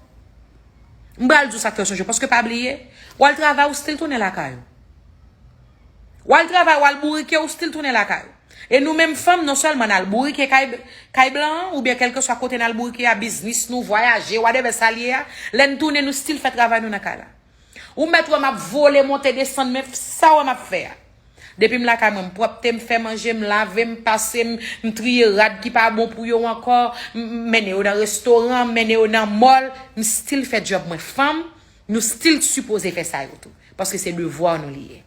M pral di w sa k fè yo sonje w, paske pa bliye, w al travay, ou still tounen lakay ou. W al travay, w al bourike, ou still tounen lakay ou. E nou menm fanm, non sèlman n al bourike kay, kay blan an, oubyen kèlkeswa kote n al bourike a, biznis nou, vwayaje, whatever sa l ye a, lè n tounen, nou still fè travay nou nan kay la. Ou mèt wè m ap vole, monte, desann, men sa w wè m ap fè a. Depi m lakay mwen, m pwòpte, m fè manje, m lave, m pase, m, m triye rad ki pa bon pou yo ankò, m, m mennen yo nan restoran, m mennen yo nan mall, m still fè djòb mwen. Fanm, nou still sipoze fè sa yo tou. Paske se devwa nou li ye.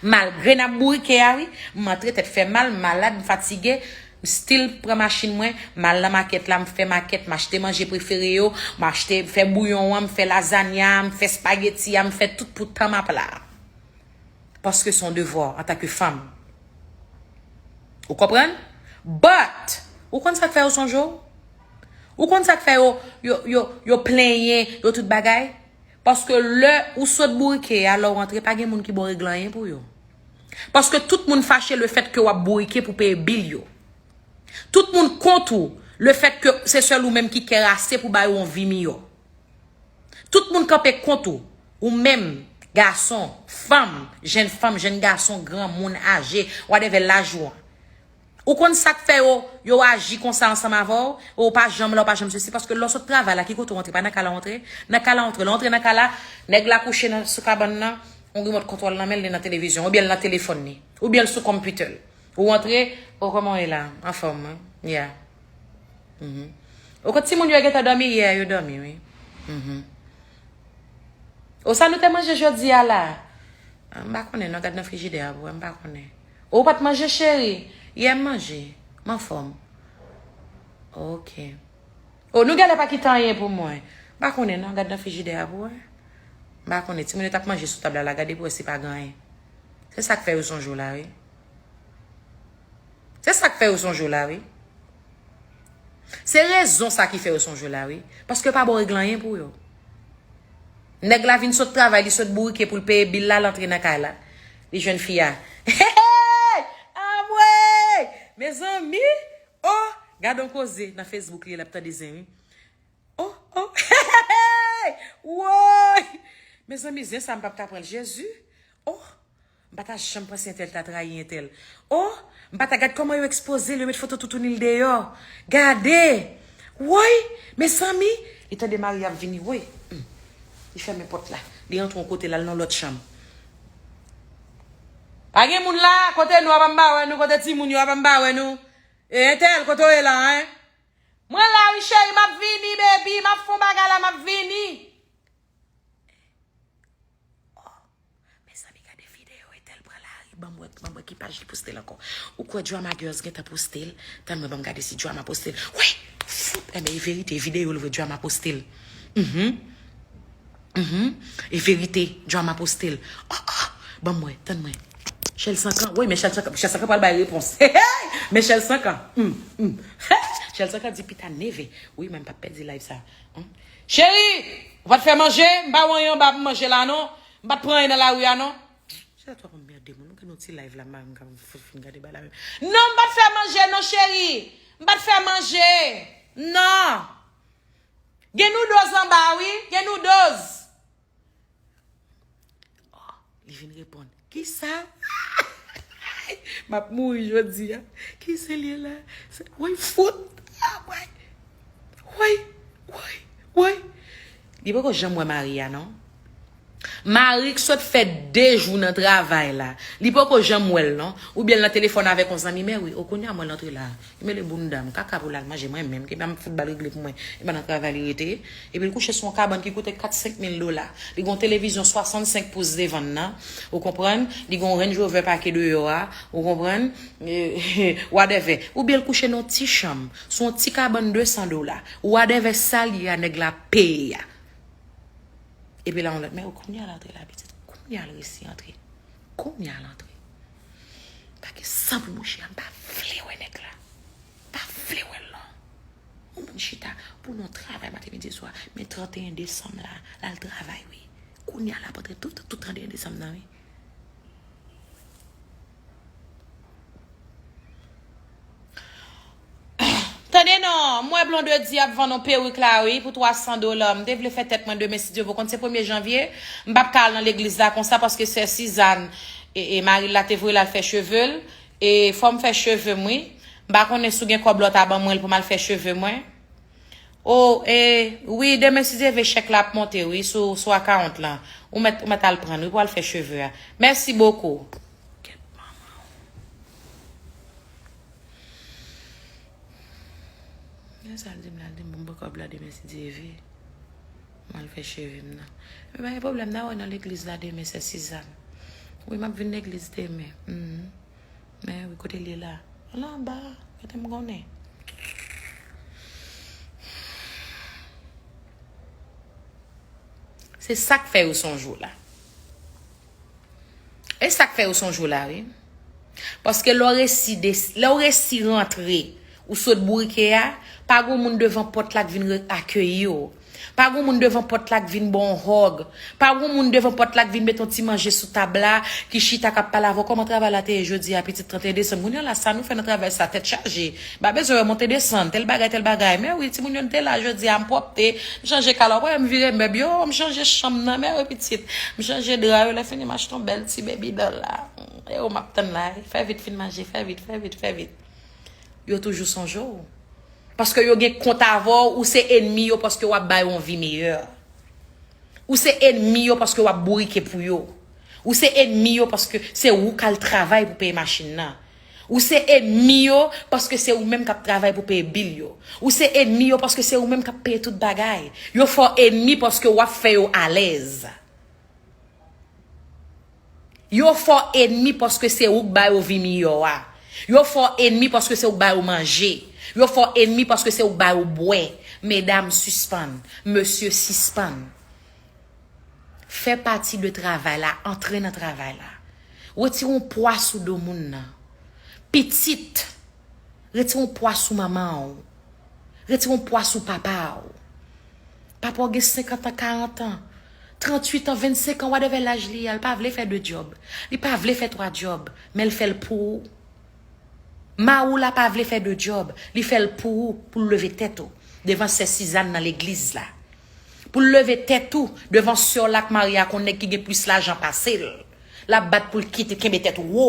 Malgre n ap bourike a, wi, m antre, tèt fè mal, m malad, m fatige, m still pran machin mwen, m al nan makèt la, m fè makèt, m achte manje prefere yo, m achte, m fè bouyon an, m fè lazanya, m fè spageti a, m fè tout pou tan m ap la. Paske se yon devwa antanke fanm. Ou konprann? But, ou konn sa k fè yo sonje w? Ou konn sa k fè yo, yo, yo, yo plenyen, yo tout bagay? Paske lè ou sot bourike a, lè w rantre, pa gen moun ki ba w regle anyen pou yo. Paske tout moun fache lefèt ke w ap bourike pou peye bil yo. Tout moun kont ou lefèt ke se sèl ou menm ki kèrase pou ba yo yon vi miyò. Tout moun kanpe kont ou. Ou menm, gason, fanm, jenn fanm, jenn gason, granmoun, aje, whatever laj ou an. Ou konn sa k fè yo, yo aji konsa ansanm avè w, ou pa janm la, ou pa janm sesi, paske lè w sot travay la, ki kote w antre? Pa nan kay la w antre? Nan kay la w antre. Lè w antre nan kay la, nèg la kouche nan, sou kabann nan, yon rimòt kontwòl nan men l, li nan televizyon, oubyen l nan telefòn li, oubyen l sou konpitè l. Ou antre, o, kòman w ye la? Anfòm, wi. Yeah. Mhm. O, kot timoun yo gentan dòmi yè, yo dòmi, wi. Mhm. O, sa nou te manje jodi a la? Ah, m pa konnen, non, gad nan frijidè a pou wè, m pa konnen. O, ou pa t manje, cheri? Yè m manje. M anfòm. Ok. O, nou genlè pa kite anyen pou mwen. M pa konnen, non, gad nan frijidè a pou wè. M pa konnen, timoun yo t ap manje sou tab la, la, gade pou wè si pa gen anyen. Se sa k fè yo sonje w la, wi. Se sa k fè yo sonje w la, wi. Se rezon sa ki fè yo sonje w la, wi. Paske yo pa ba w regle anyen pou yo. Nèg la vin sot travay, li sot bourike pou l peye bil la, l antre nan kay la. Li jwenn fi a. Hey! Anmwey! Mezanmi! Oh! Gad on koze nan Facebook li, l ap tande zen, wi. Oh, oh. Woy! Mezanmi, zen sa m p ap ka pran l, Jezi. Oh! M pa ta janm panse entèl ta trayi entèl. Oh! M pa ta gad kòman yo ekspoze l, yo met foto toutouni l deyò. Gade! Woy! Mezanmi! Li tande mari ap vini, woy! Hmm. Li fèmen pòt la. Li antre yon kote, l al nan lòt chanm. Pa gen moun la? Kote nou a, pa m pa wè nou? Kote timoun yo a, pa m pa wè nou? E entèl, kote w ye la, en? Mwen la wi, cheri, m ap vini, baby. M ap fè yon bagay la, m ap vini. Oh, mezanmi, gade videyo, entèl pran lari, ban m wè Ban m wè ki paj li poste l ankò. Ou kwè Drama Girls gentan poste l? Tann mwen, ban m gade si Drama poste l. Wi! Fout! Enben, e verite, e videyo l vre, Drama poste l. Mhm. Mhm. E verite, Drama poste l. Oh, oh! Ban m wè, tann mwen. Chèl Sankan. Wi, men Chèl Sankan, Chèl Sankan pral bay repons. Hey, hey! Men Chèl Sankan. Hmm, hmm. Chèl Sankan di pita neve. Wi, men m p ap pèdi live sa. Hmm. Cheri, ou pa t fè manje? M pa wè anyen anba pou manje la, non. M pa t pran anyen nan lari a, non. Chèl Sankan ap anmède moun. Ou gen yon ti live la, m, m, m fin gade bagay la menm. Non, m pa t fè manje, non, cheri. M pa t fè manje. Non. Gen noodles anba, wi. Gen noodles. Oh, li vin reponn. Kisa? M ap mouri jodi a. Kisa l ye la? Se, woy, fout. Ah, woy. Woy, woy, woy. Li poko janm wè mari a, non. Mari k sot fè de jou nan travay la. Li poko janm wè l, non. Oubyen l nan telefòn avèk yon zanmi, men wi, o kounye a mwen l antre la. Li mele bounda m, kaka pou l al manje, mwen menm, ki pa m fout ba l regle pou mwen. E pa nan travay li rete. Epi l kouche sou yon kabann ki koute kat senk mil dola. Li gen yon televizyon swasannsenk pous devan l nan, ou konprann? Li gen yon Range Rover pake deyò a, ou konprann? E, whatever. Oubyen l kouche nan yon ti chanm, sou yon ti kabann de san dola. Whatever sa l ye a, nèg la peye a. Epi la, yon lòt, men kounye a l antre la, pitit. Kounye a l resi antre. Kounye a l antre. Pa gen san pou mouche a, m pa vle wè nèg la. M pa vle wè l non. Yon moun chita pou nou travay maten, midi, swa. Men tranteyen desanm la, l al travay, wi. Kounye a l ap antre tout, tout tranteyen desanm nan, wi. Tande non, m wè Blondedy ap vann yon perik la, wi, pou twa san dola. M te vle fè tèt mwen demen, si Dye vle, konn se premye janvye. M p ap ka al nan legliz la konsa, paske sè Sizàn, e, e, mari l la te voye l al fè cheve l. E fò m fè cheve m, wi. M pa konnen si w gen kòb la w ta ban mwen l pou m al fè cheve mwen. O, e, wi, demen, si Dye vle, chèk la ap monte, wi, sou, sou akawont lan. Ou mèt, ou mèt al pran l, wi, pou al fè cheve a. Mèsi bokou. Kèt manman w. Men sa l di m la, l di m pou m pran kòb la demen, si Dye vle. M al fè cheve m nan. Men pa gen pwoblèm, n a wè nan legliz la demen, sè Sizàn. Wi, m ap vin legliz demen. Mhm. Men wi, kote l ye la? Al anba, kite m konnen. Se sa k fè yo sonje w la. E sa k fè yo sonje w la, wi. Paske lè w resi des-, lè w resi rantre, ou sot bourike a, pa gen moun devan pòt la k vin re-, akeyi w. Pa gen moun devan pòt la k vin ba w yon hug. Pa gen moun devan pòt la k vin mete yon ti manje sou tab la, ki chita k ap pale avè w. Kòman travay la te ye jodi a, pitit, tranteyen desanm? Kounye a la, sa nou fè nan travay sa, tèt chaje. M pa bezwen wè monte desann, tèl bagay, tèl bagay. Men wi, timoun yo, n te la jodi a, m pwòpte, m chanje kal la, w pa wè m vire mèb yo, m chanje chanm nan, men wi, pitit, m chanje dra yo, lè fini m achte yon bèl ti baby doll la. E yo m ap tann la, fè vit, fin manje, fè vit, fè vit, fè vit. Yo toujou sonje w. Paske yo gen kont avè w, ou se enmi yo paske w ap ba yo yon vi meyè. Ou se enmi yo paske w ap bourike pou yo. Ou se enmi yo paske se ou k al travay pou peye machin nan. Ou se enmi yo paske se ou menm k ap travay pou peye bil yo. Ou se enmi yo paske se ou menm k ap peye tout bagay. Yo fè w enmi paske w ap fè yo alèz. Yo fè w enmi paske se ou k ba yo vi miyò a. Yo fè w enmi paske se ou k ba yo manje. Yo fè w enmi paske se ou k ba yo bwè. Medam, sispann. Mesye, sispann. Fè pati de travay la, antre nan travay la. Retire yon pwa sou do moun nan. Pitit, retire yon pwa sou manman w. Retire yon pwa sou papa w. Papa w gen senkant an, karant an, tranntuit an, vennsenk an, whatever laj li ye a, li pa vle fè de djòb. Li pa vle fè twa djòb, men l fè l pou ou. Mari w la pa vle fè de djòb, li fè l pou ou, pou l leve tèt ou devan sè Sizàn nan legliz la. Pou l leve tèt ou devan sè w la k marye ak yon nèg ki gen plis lajan pase l. L ap bat pou l kite, kenbe tèt ou wo.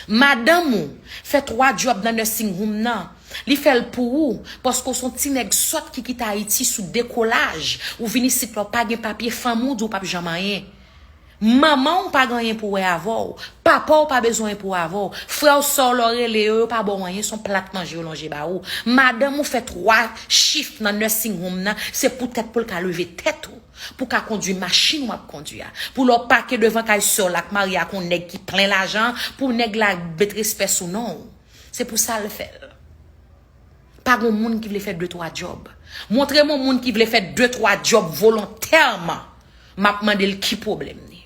Madanm ou fè twa djòb nan nursing home nan. Li fè l pou ou, paske w se yon ti nèg sòt ki kite Ayiti sou dekolaj. Ou vin isit la, w pa gen papye, fanmi w di w p ap janm anyen. Manman w pa gen anyen pou wè avè w. Papa w pa bezwen anyen pou wè avè w. Frè w, sè w, lè w rele yo, yo pa ba w anyen, se yon plat manje yo lonje ba ou. Madanm ou fè twa chif nan nursing home nan, se poutèt pou l ka leve tèt ou, pou w ka kondwi machin w ap kondwi a. Pou lè w pake devan kay sè w la k marye ak yon nèg ki plen lajan, pou nèg la met respè sou non w. Se pou sa l fè l. Pa gon moun ki vle fè de twa djòb. Montre m yon moun ki vle fè de twa djòb volontèman. M ap mande l ki pwoblèm li.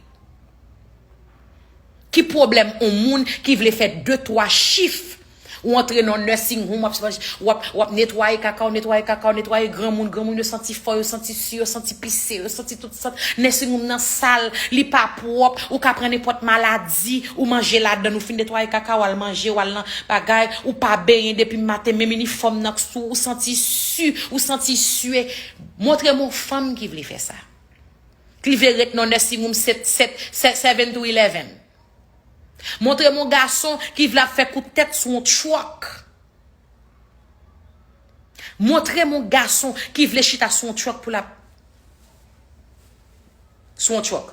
Ki pwoblèm yon moun ki vle fè de twa chif? Ou antre nan nursing home, w ap, w ap, w ap netwaye kaka w, netwaye kaka w, netwaye granmoun, granmoun yo santi fò, yo santi si, yo santi pise, yo santi tout sant. Nursing home nan sal, li pa pwòp, ou ka pran nenpòt maladi, ou manje ladan l, ou fin netwaye kaka w, al manje, w al nan bagay, ou pa benyen depi maten, menm inifòm nan sou, ou santi si, ou santi sye. Montre m yon fanm ki vle fè sa. Ki vle ret nan nursing home sèt, sèt, sèt, seven to eleven. Montre m yon gason ki vle ap fè kout tèt sou yon truck. Montre m yon gason ki vle chita sou yon truck pou l ap, sou yon truck.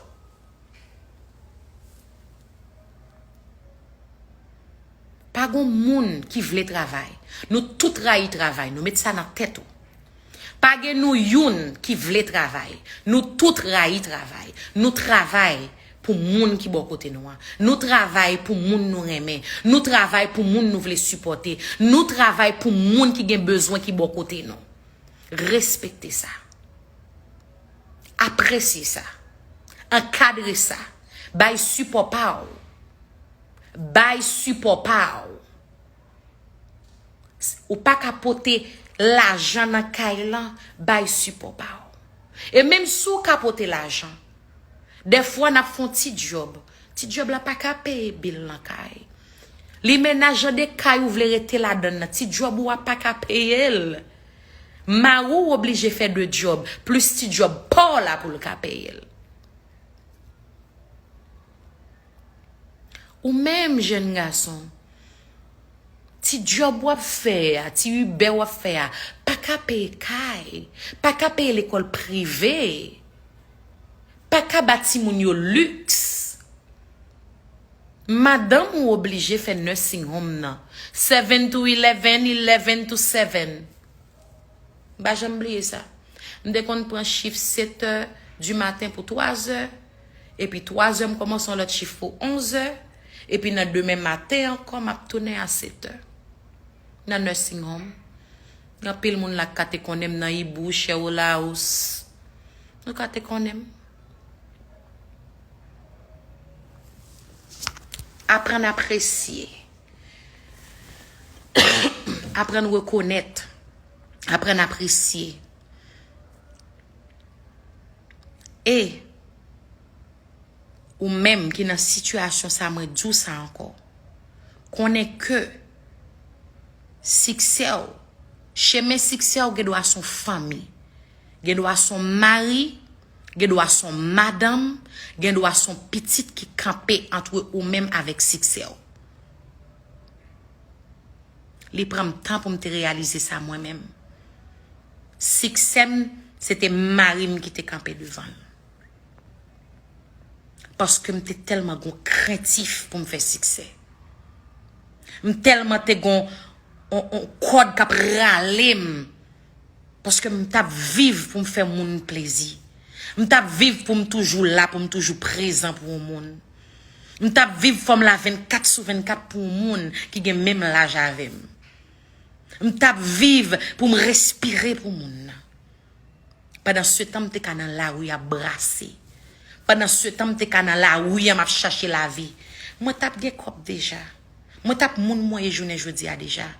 Pa gon moun ki vle travay. Nou tout rayi travay. Nou met sa nan tèt ou. Pa gen nou youn ki vle travay. Nou tout rayi travay. Nou travay pou moun ki bò kote nou an. Nou travay pou moun nou renmen. Nou travay pou moun nou vle sipòte. Nou travay pou moun ki gen bezwen ki bò kote nou. Respekte sa. Apresye sa. Ankadre sa. Bay sipò pa w. Bay sipò pa w. Ou pa ka pote lajan nan kay lan, bay sipò pa w. E menm si w ka pote lajan, dèfwa n ap fè yon ti djòb. Ti djòb la pa ka peye bil nan kay. Li menaj jan de kay ou vle rete ladan l nan, ti djòb ou a pa ka peye l. Mari w oblije fè de djòb, plis ti djòb pa w la pou l ka peye l. Ou menm jèn gason, ti djòb w ap fè a, ti Uber w ap fè a, pa ka peye kay, pa ka peye lekòl prive, pa ka ba timoun yo liks. Madanm ou oblije fè nursing home nan, seven to eleven, eleven to seven. M pa janm bliye sa. M te konn pran chif sèt è di maten pou twa zè, epi twa zè m kòmanse yon lòt chif pou onz è, epi nan demen maten ankò m ap tounen a sèt è. Nan nursing home. Gen anpil moun la k ka te konnen m nan Ibou, Chèwolaous. Nou ka te konnen m. Aprann apresye. Aprann rekonèt. Aprann apresye. E ou menm ki nan sitiyasyon sa, mwen di w sa ankò. Konnen ke siksè w, chemen siksè w gen dwa s on fanmi, gen dwa s on mari, gen dwa s on madanm, gen dwa s on pitit ki kanpe ant ou menm avèk siksè w. Li pran m tan pou m te reyalize sa mwen menm. Siksè m, se te mari m ki te kanpe devan l. Paske m te tèlman gon krentif pou m fè siksè. M tèlman te gon on, on kòd k ap rale m. Paske m t ap viv pou m fè moun plezi. M t ap viv pou m toujou la, pou m toujou prezan pou yon moun. M t ap viv fòm la vennkat sou vennkat pou yon moun ki gen menm laj avè m. M t ap viv pou m respire pou moun nan. Pandan se tan, m te ka nan lari ap brase. Pandan se tan, m te ka nan lari an, m ap chache lavi. Mwen t ap gen kòb deja. Mwen t ap moun mwen ye jounen jodi a deja.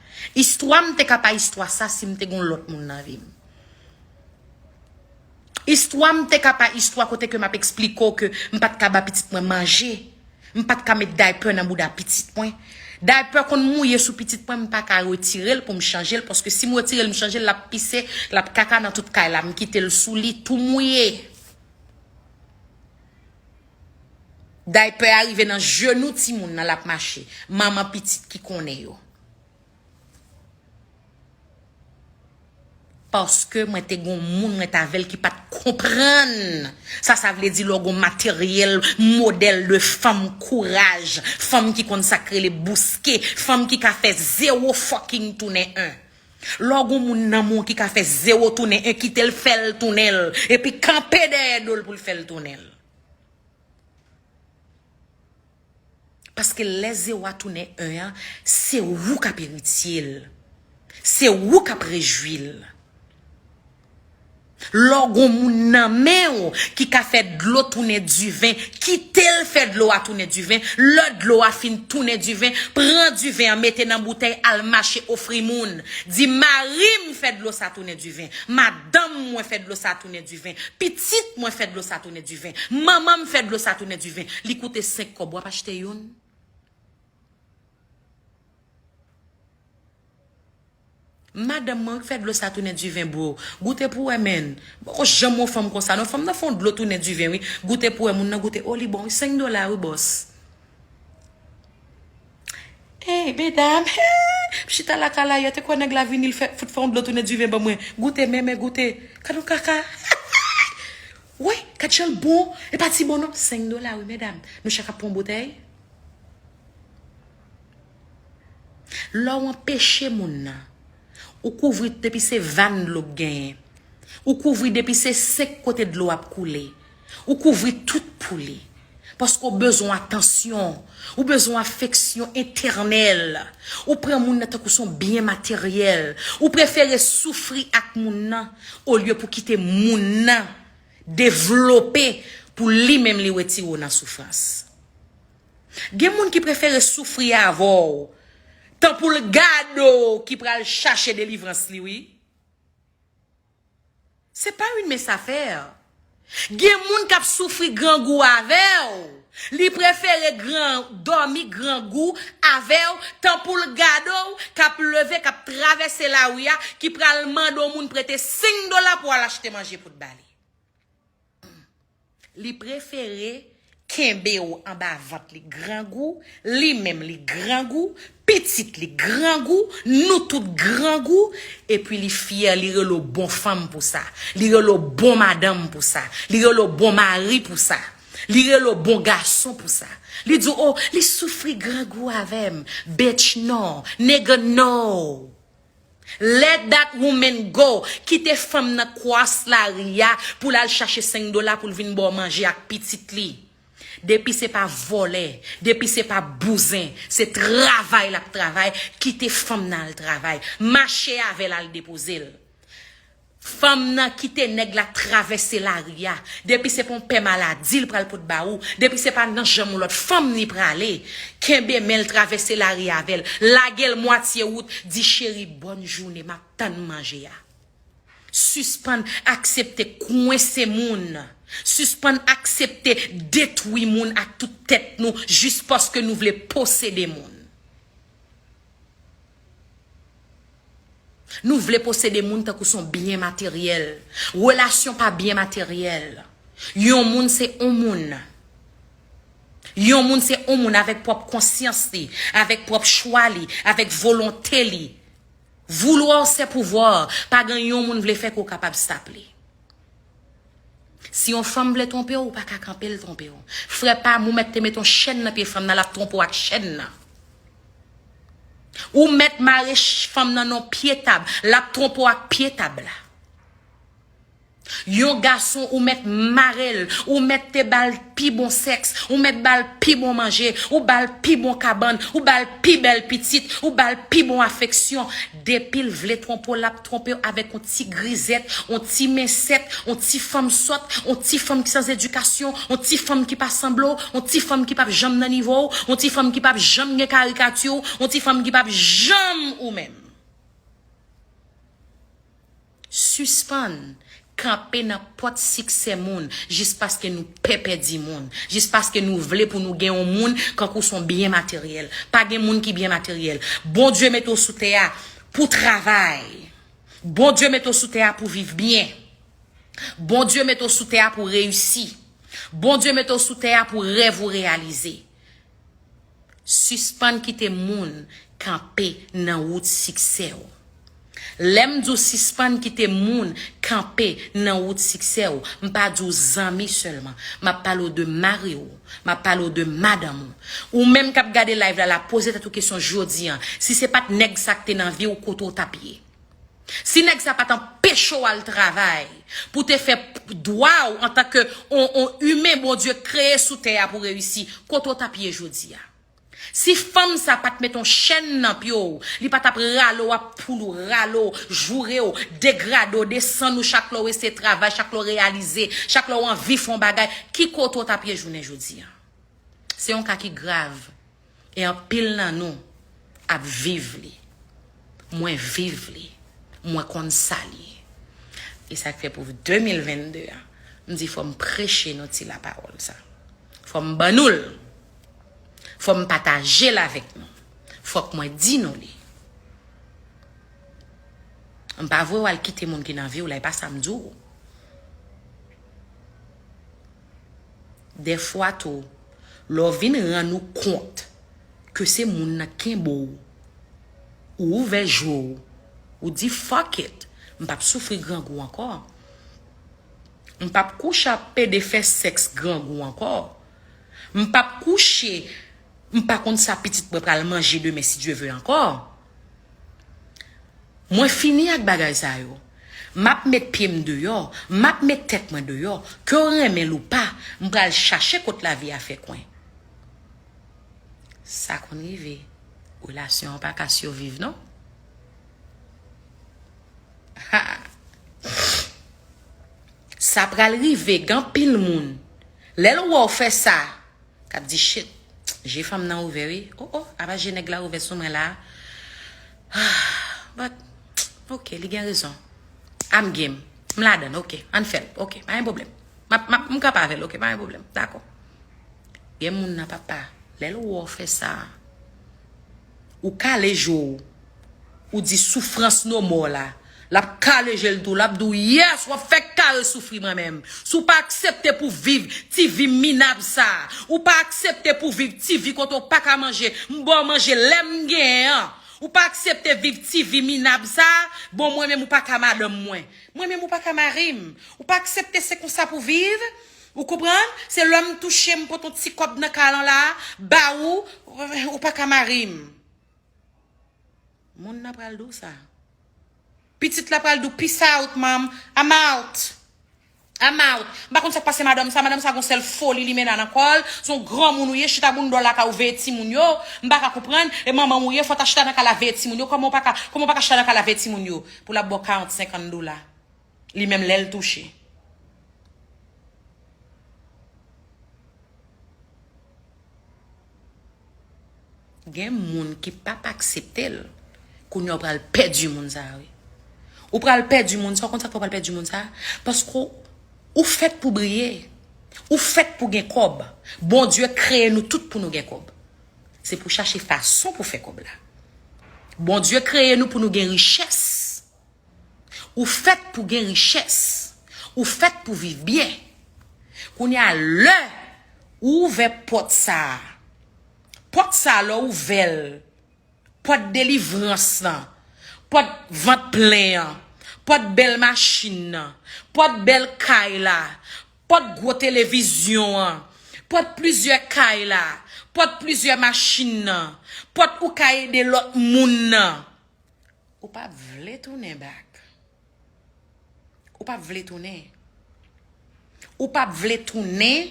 Istwa m te ka pa istwa sa si m te gen yon lòt moun nan vi m. Istwa m te ka pa istwa kote ke m ap eksplike w ke m pa t ka ba pitit mwen manje. M pa t ka met daypè nan bouda pitit mwen. Daypè konn mouye sou pitit mwen, m pa ka retire l pou m chanje l, paske si m retire l, m chanje l, l ap pise, l ap kaka nan tout kay la, m kite l sou li tou mouye. Daypè a rive nan jenou timoun nan, l ap mache. Manman pitit ki konnen yo. Paske mwen te gon moun mwen t avè l ki pa t konprann sa sa vle di lè w gon materyèl, modèl de fanm kouraj, fanm ki konn sa k rele bouske, fanm ki ka fè zewo fucking tounen en. Lè w gon moun nan men w ki ka fè zewo tounen en, kite l fè l tounen l, epi kanpe dèyè do l pou l fè l tounen l. Paske lè zewo a tounen en an, se ou k ap eritye l. Se ou k ap rejwi l. Lè w gon moun nan men w ki ka fè dlo tounen diven, kite l fè dlo a tounen diven. Lè dlo a fin tounen diven, pran diven an, mete nan boutèy, al mache ofri moun. Di, "Mari m fè dlo sa tounen diven. Madanm mwen fè dlo sa tounen diven. Pitit mwen fè dlo sa tounen diven. Manman m fè dlo sa tounen diven." Li koute senk kòb, w ap achte youn? Madanm mwen wi k fè dlo sa tounen diven, bro. Goute pou wè, menn. Poko janm wè yon fanm konsa non. Fanm nan fè yon dlo tounen diven, wi. Goute pou wè, moun nan goute. O, li bon, wi, senk dola, wi, bòs. Ey, medam, m chita lakay la yè, te kwè nèg la vini, l fè, fout fè yon dlo tounen diven ban mwen. Goute, menmen, goute. Gad yon kaka. Woy, gad jan l bon. E pa ti bon non. Senk dola, wi, medam. Nou chak ap pran yon boutèy. Lè w anpeche moun nan, ou kouvri depi se vàn dlo k genyen. Ou kouvri depi se senk kote dlo ap koule. Ou kouvri tout pou li. Paske w bezwen atansyon. Ou bezwen afeksyon etènèl. Ou pran moun nan tankou se yon byen materyèl. Ou prefere soufri ak moun nan olye pou kite moun nan devlope pou li menm li retire w nan soufrans. Gen moun ki prefere soufri avè w, tan pou l gade w ki pral chache delivrans li, wi. C'est pas une mince affaire. Gen moun k ap soufri grangou avè w. Li prefere gran, dòmi grangou avè w, tan pou l gade w, k ap leve, k ap travèse lari a, ki pral mande yon moun prete senk dola pou al achte manje pou t ba li. Li prefere kenbe w anba vant li grangou, li menm li grangou, pitit li grangou, nou tout grangou, epi li fyè, li rele w bon fanm pou sa, li rele w bon madanm pou sa, li rele w bon mari pou sa, li rele w bon gason pou sa. Li di w, "O, li soufri grangou avè m." Bitch, no. Nigga, no. Let that woman go. Kite fanm nan cross lari a pou l al chache senk dola pou l vin ba w manje ak pitit li. Depi se pa vòlè, depi se pa bouzen, se travay l ap travay, kite fanm nan al travay. Mache avè l al depoze l. Fanm nan kite nèg la travèse lari a. Depi se pa yon pè maladi l pral pot ba ou, depi se pa nan janm yon lòt fanm li prale, kenbe men l travèse lari avè l. Lage l mwatye wout, di, "Cheri, bòn jounen, m ap tann manje a." Sispann aksepte kwense moun. Sispann aksepte detwi moun ak tout tèt nou jis paske nou vle posede moun. Nou vle posede moun tankou se yon byen materyèl. Relasyon pa byen materyèl. Yon moun se yon moun. Yon moun se yon moun avèk pwòp konsyans li, avèk pwòp chwa li, avèk volonte li. Vouloir c'est pouvoir. Pa gen yon moun vle fè ke w kapab stop li. Si yon fanm vle twonpe w, ou pa ka kanpe l twonpe w. Frè pa m, ou mèt te mete yon chèn nan pye fanm nan, l ap twonpe w ak chèn nan. Ou mèt mare ch-, fanm nan nan yon pye tab, l ap twonpe w ak pye tab la. Yon gason, ou mèt mare l, ou mèt te ba l pi bon sèks, ou mèt ba l pi bon manje, ou ba l pi bon kabann, ou ba l pi bèl pitit, ou ba l pi bon afeksyon. Depi l vle twonpe w, l ap twonpe w avèk yon ti grizèt, yon ti mensèt, yon ti fanm sòt, yon ti fanm ki san edikasyon, yon ti fanm ki pa sanble w, yon ti fanm ki p ap janm nan nivo w, yon ti fanm ki p ap janm gen karikati w, yon ti fanm ki p ap janm ou menm. Sispann kanpe nan pòt siksè moun jis paske nou pè pèdi moun, jis paske nou vle pou nou gen yon moun kankou se yon byen materyèl. Pa gen moun ki byen materyèl. Bondye mete w sou tè a pou travay. Bondye mete w sou tè a pou viv byen. Bondye mete w sou tè a pou reyisi. Bondye mete w sou tè a pou rèv ou reyalize. Sispann kite moun kanpe nan wout siksè w. Lè m di w sispann kite moun kanpe nan wout siksè w, m pa di w zanmi sèlman. M ap pale w de mari w. M ap pale w de madanm ou. Ou menm k ap gade live la, la poze tèt ou kesyon jodi an. Si se pa t nèg sa k te nan vi w, kote w t ap ye? Si nèg sa pa t anpeche w al travay pou te fè dwa w antanke on, on imen Bondye kreye sou tè a pou reyisi, kote w t ap ye jodi a? Si fanm sa pa t met on chèn nan pye w, li pa t ap rale w, ap poul ou, rale w, joure w, degrade w, desann ou chak lè w eseye travay, chak lè w reyalize, chak lè w anvi fè on bagay, ki kote w t ap ye jounen jodi a? Se yon ka ki grav. E anpil nan nou ap viv li. Mwen viv li. Mwen konn sa l ye. E sa k fè pou de mil vennde a, m di fò m preche nou ti lapawòl sa. Fò m ban nou l. Fò m pataje l avèk nou. Fòk mwen di nou li. M pa voye w al kite moun ki nan vi w la, e pa sa m di w. Dèfwa tou, lè w vin rann ou kont ke se moun nan kenbe w, ou ouvè je w, ou di, "Fuck it, m p ap soufri grangou ankò. M p ap kouche ap pede fè sèks grangou ankò. M p ap kouche, m pa konn sa pitit mwen pral manje demen si Dye ve ankò." Mwen fini ak bagay sa yo. M ap met pye m deyò, m ap met tèt mwen deyò, ke w renmen l ou pa, m pral chache kot lavi a fè kwen. Sa konn rive, relasyon an pa ka siviv non. Ha! Sa pral rive, gen anpil moun, lè l wè w fè sa, k ap di, "Shit, je fanm nan ouvè wi. Oh, oh, apa je nèg la ouvè sou mwen la." But, ok, li gen rezon. I'm game. M ladann, ok. Ann fè l, ok. Pa gen pwoblèm. M ap, m ap, m kanpe avè l, ok. Pa gen pwoblèm. Dakò. Gen moun nan, papa, lè l wè w fè sa, ou kale je w, ou di, "Soufrans no more la." L ap kale je l tou, l ap di w, "Yes, w ap fè kare soufri mwen menm. Si w pa aksepte pou viv ti vi minab sa, ou pa aksepte pou viv ti vi kote w pa ka manje, m ba w manje lè m genyen an. Ou pa aksepte viv ti vi minab sa, bon, mwen menm ou pa ka madanm mwen. Mwen menm ou pa ka mari m. Ou pa aksepte se konsa pou viv. Ou konprann? Se lè m touche, m pote yon ti kòb nan kalan la, ba ou, ou pa ka mari m." Moun nan pral di w sa. Pitit la pral di w, "Peace out, mom. I'm out. I'm out." M pa konn sa k pase madanm sa. Madanm sa gon sèl foli li mennen nan kò l. Se yon granmoun ou ye, chita bounda w lakay ou veye timoun yo. M pa ka konprann. E manman m ou ye, fò w ta chita nan kay la veye timoun yo. Kòman w pa ka, kòman w pa ka chita nan kay la veye timoun yo? Pou l ap ba w karant, senkant dola. Li menm lè l touche. Gen moun ki p ap aksepte l. Kounye a w pral pèdi moun sa a, wi. Ou pral pèdi moun sa a, ou konn sa k fè w pral pèdi moun sa a? Paske w, ou fèt pou briye. Ou fèt pou gen kòb. Bondye kreye nou tout pou nou gen kòb. Se pou chache fason pou fè kòb la. Bondye kreye nou pou nou gen richès. Ou fèt pou gen richès. Ou fèt pou viv byen. Kounye a, lè ou ouvè pòt sa a, pòt sa a, lè w ouvè l, pòt delivrans lan, pòt vant plen an, pòt bèl machin nan, pòt bèl kay la, pòt gwo televizyon an, pòt plizyè kay la, pòt plizyè machin nan, pòt ou ka ede lòt moun nan. Ou p ap vle tounen back. Ou p ap vle tounen. Ou p ap vle tounen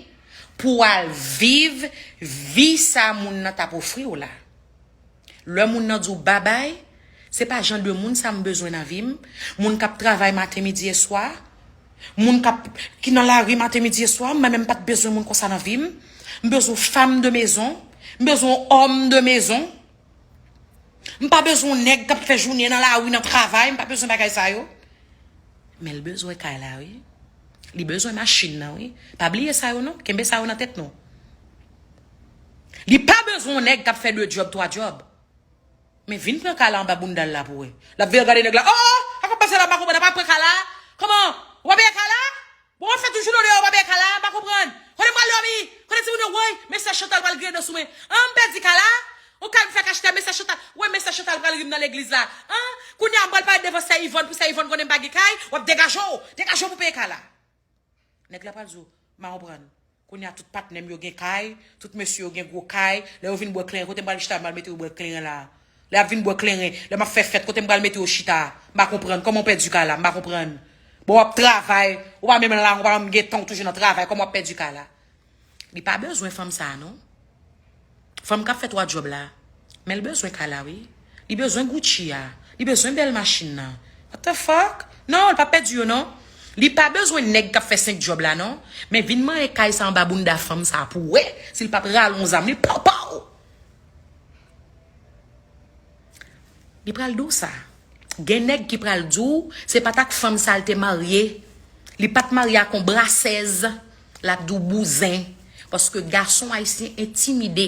pou w al viv vi sa moun nan t ap ofri w la. Lè moun nan di w babay, se pa jan de moun sa m bezwen nan vi m. Moun k ap travay maten, midi e swa. Moun k ap, ki nan lari maten, midi e swa. Mwen menm m pa t bezwen moun konsa nan vi m. M bezwen yon fanm de mezon. M bezwen yon òm de mezon. M pa bezwen yon nèg k ap fè jounen nan lari, nan travay. M pa bezwen bagay sa yo. Men l bezwen kay la, wi. Li bezwen machin nan, wi. Pa bliye sa yo, non. Kenbe sa yo nan tèt nou. Li pa bezwen yon nèg k ap fè de djòb, twa djòb. Men vin pran kay la anba bounda l la pou wè. L ap vin gade nèg la. Oh, oh, sa k ap pase la, m pa konprann. Apa pran kay la? Kòman? Ou pa peye kay la? Bon, w ap fè toujou nan deyò, ou pa peye kay la, m pa konprann. Kote m pral dòmi? Kote timoun yo? Woy, mesye Chantal pral griyen dan sou mwen. An, m pèdi kay la? Ou ka fè k achte Mesè Chantal. Wè, Mesè Chantal pral ri m nan legliz la. An? Kounye a m pral pale devan Sè Ivòn pou Sè Ivòn konnen m pa gen kay. W ap degaje w. Degaje w pou peye kay la. Nèg la pral di w, "M pa konprann." Kounye a tout patnè m yo gen kay, tout mesye yo gen gwo kay. Lè yo vin bwè kleren, kote m pral chita, m pral mete yo bwè kleren la. Lè y ap vin bwè kleren, lè m ap fè fèt, kote m pral mete yo chita? M pa konprann. Kòman w pèdi kay la? M pa konprann. Bon, w ap travay, ou pa menm la, ou pa menm gen tan, ou toujou nan travay. Kòman w ap pèdi kay la? Li pa bezwen fanm sa a, non. Fanm k ap fè twa djòb la. Men l bezwen kay la, wi. Li bezwen Gucci a. Li bezwen bèl machin nan. What the fuck? Non, l pa pèdi yo, non. Li pa bezwen nèg k ap fè senk djòb la, non. Men vin manyen kay sa anba bounda fanm sa pou wè si l p ap rale yon zam. Li pow, pow! Li pral di w sa. Gen nèg ki pral di w, se pa t ak fanm sa l te marye. Li pa t marye ak yon brasèz. L ap di w bouzen. Paske gason ayisyen entimide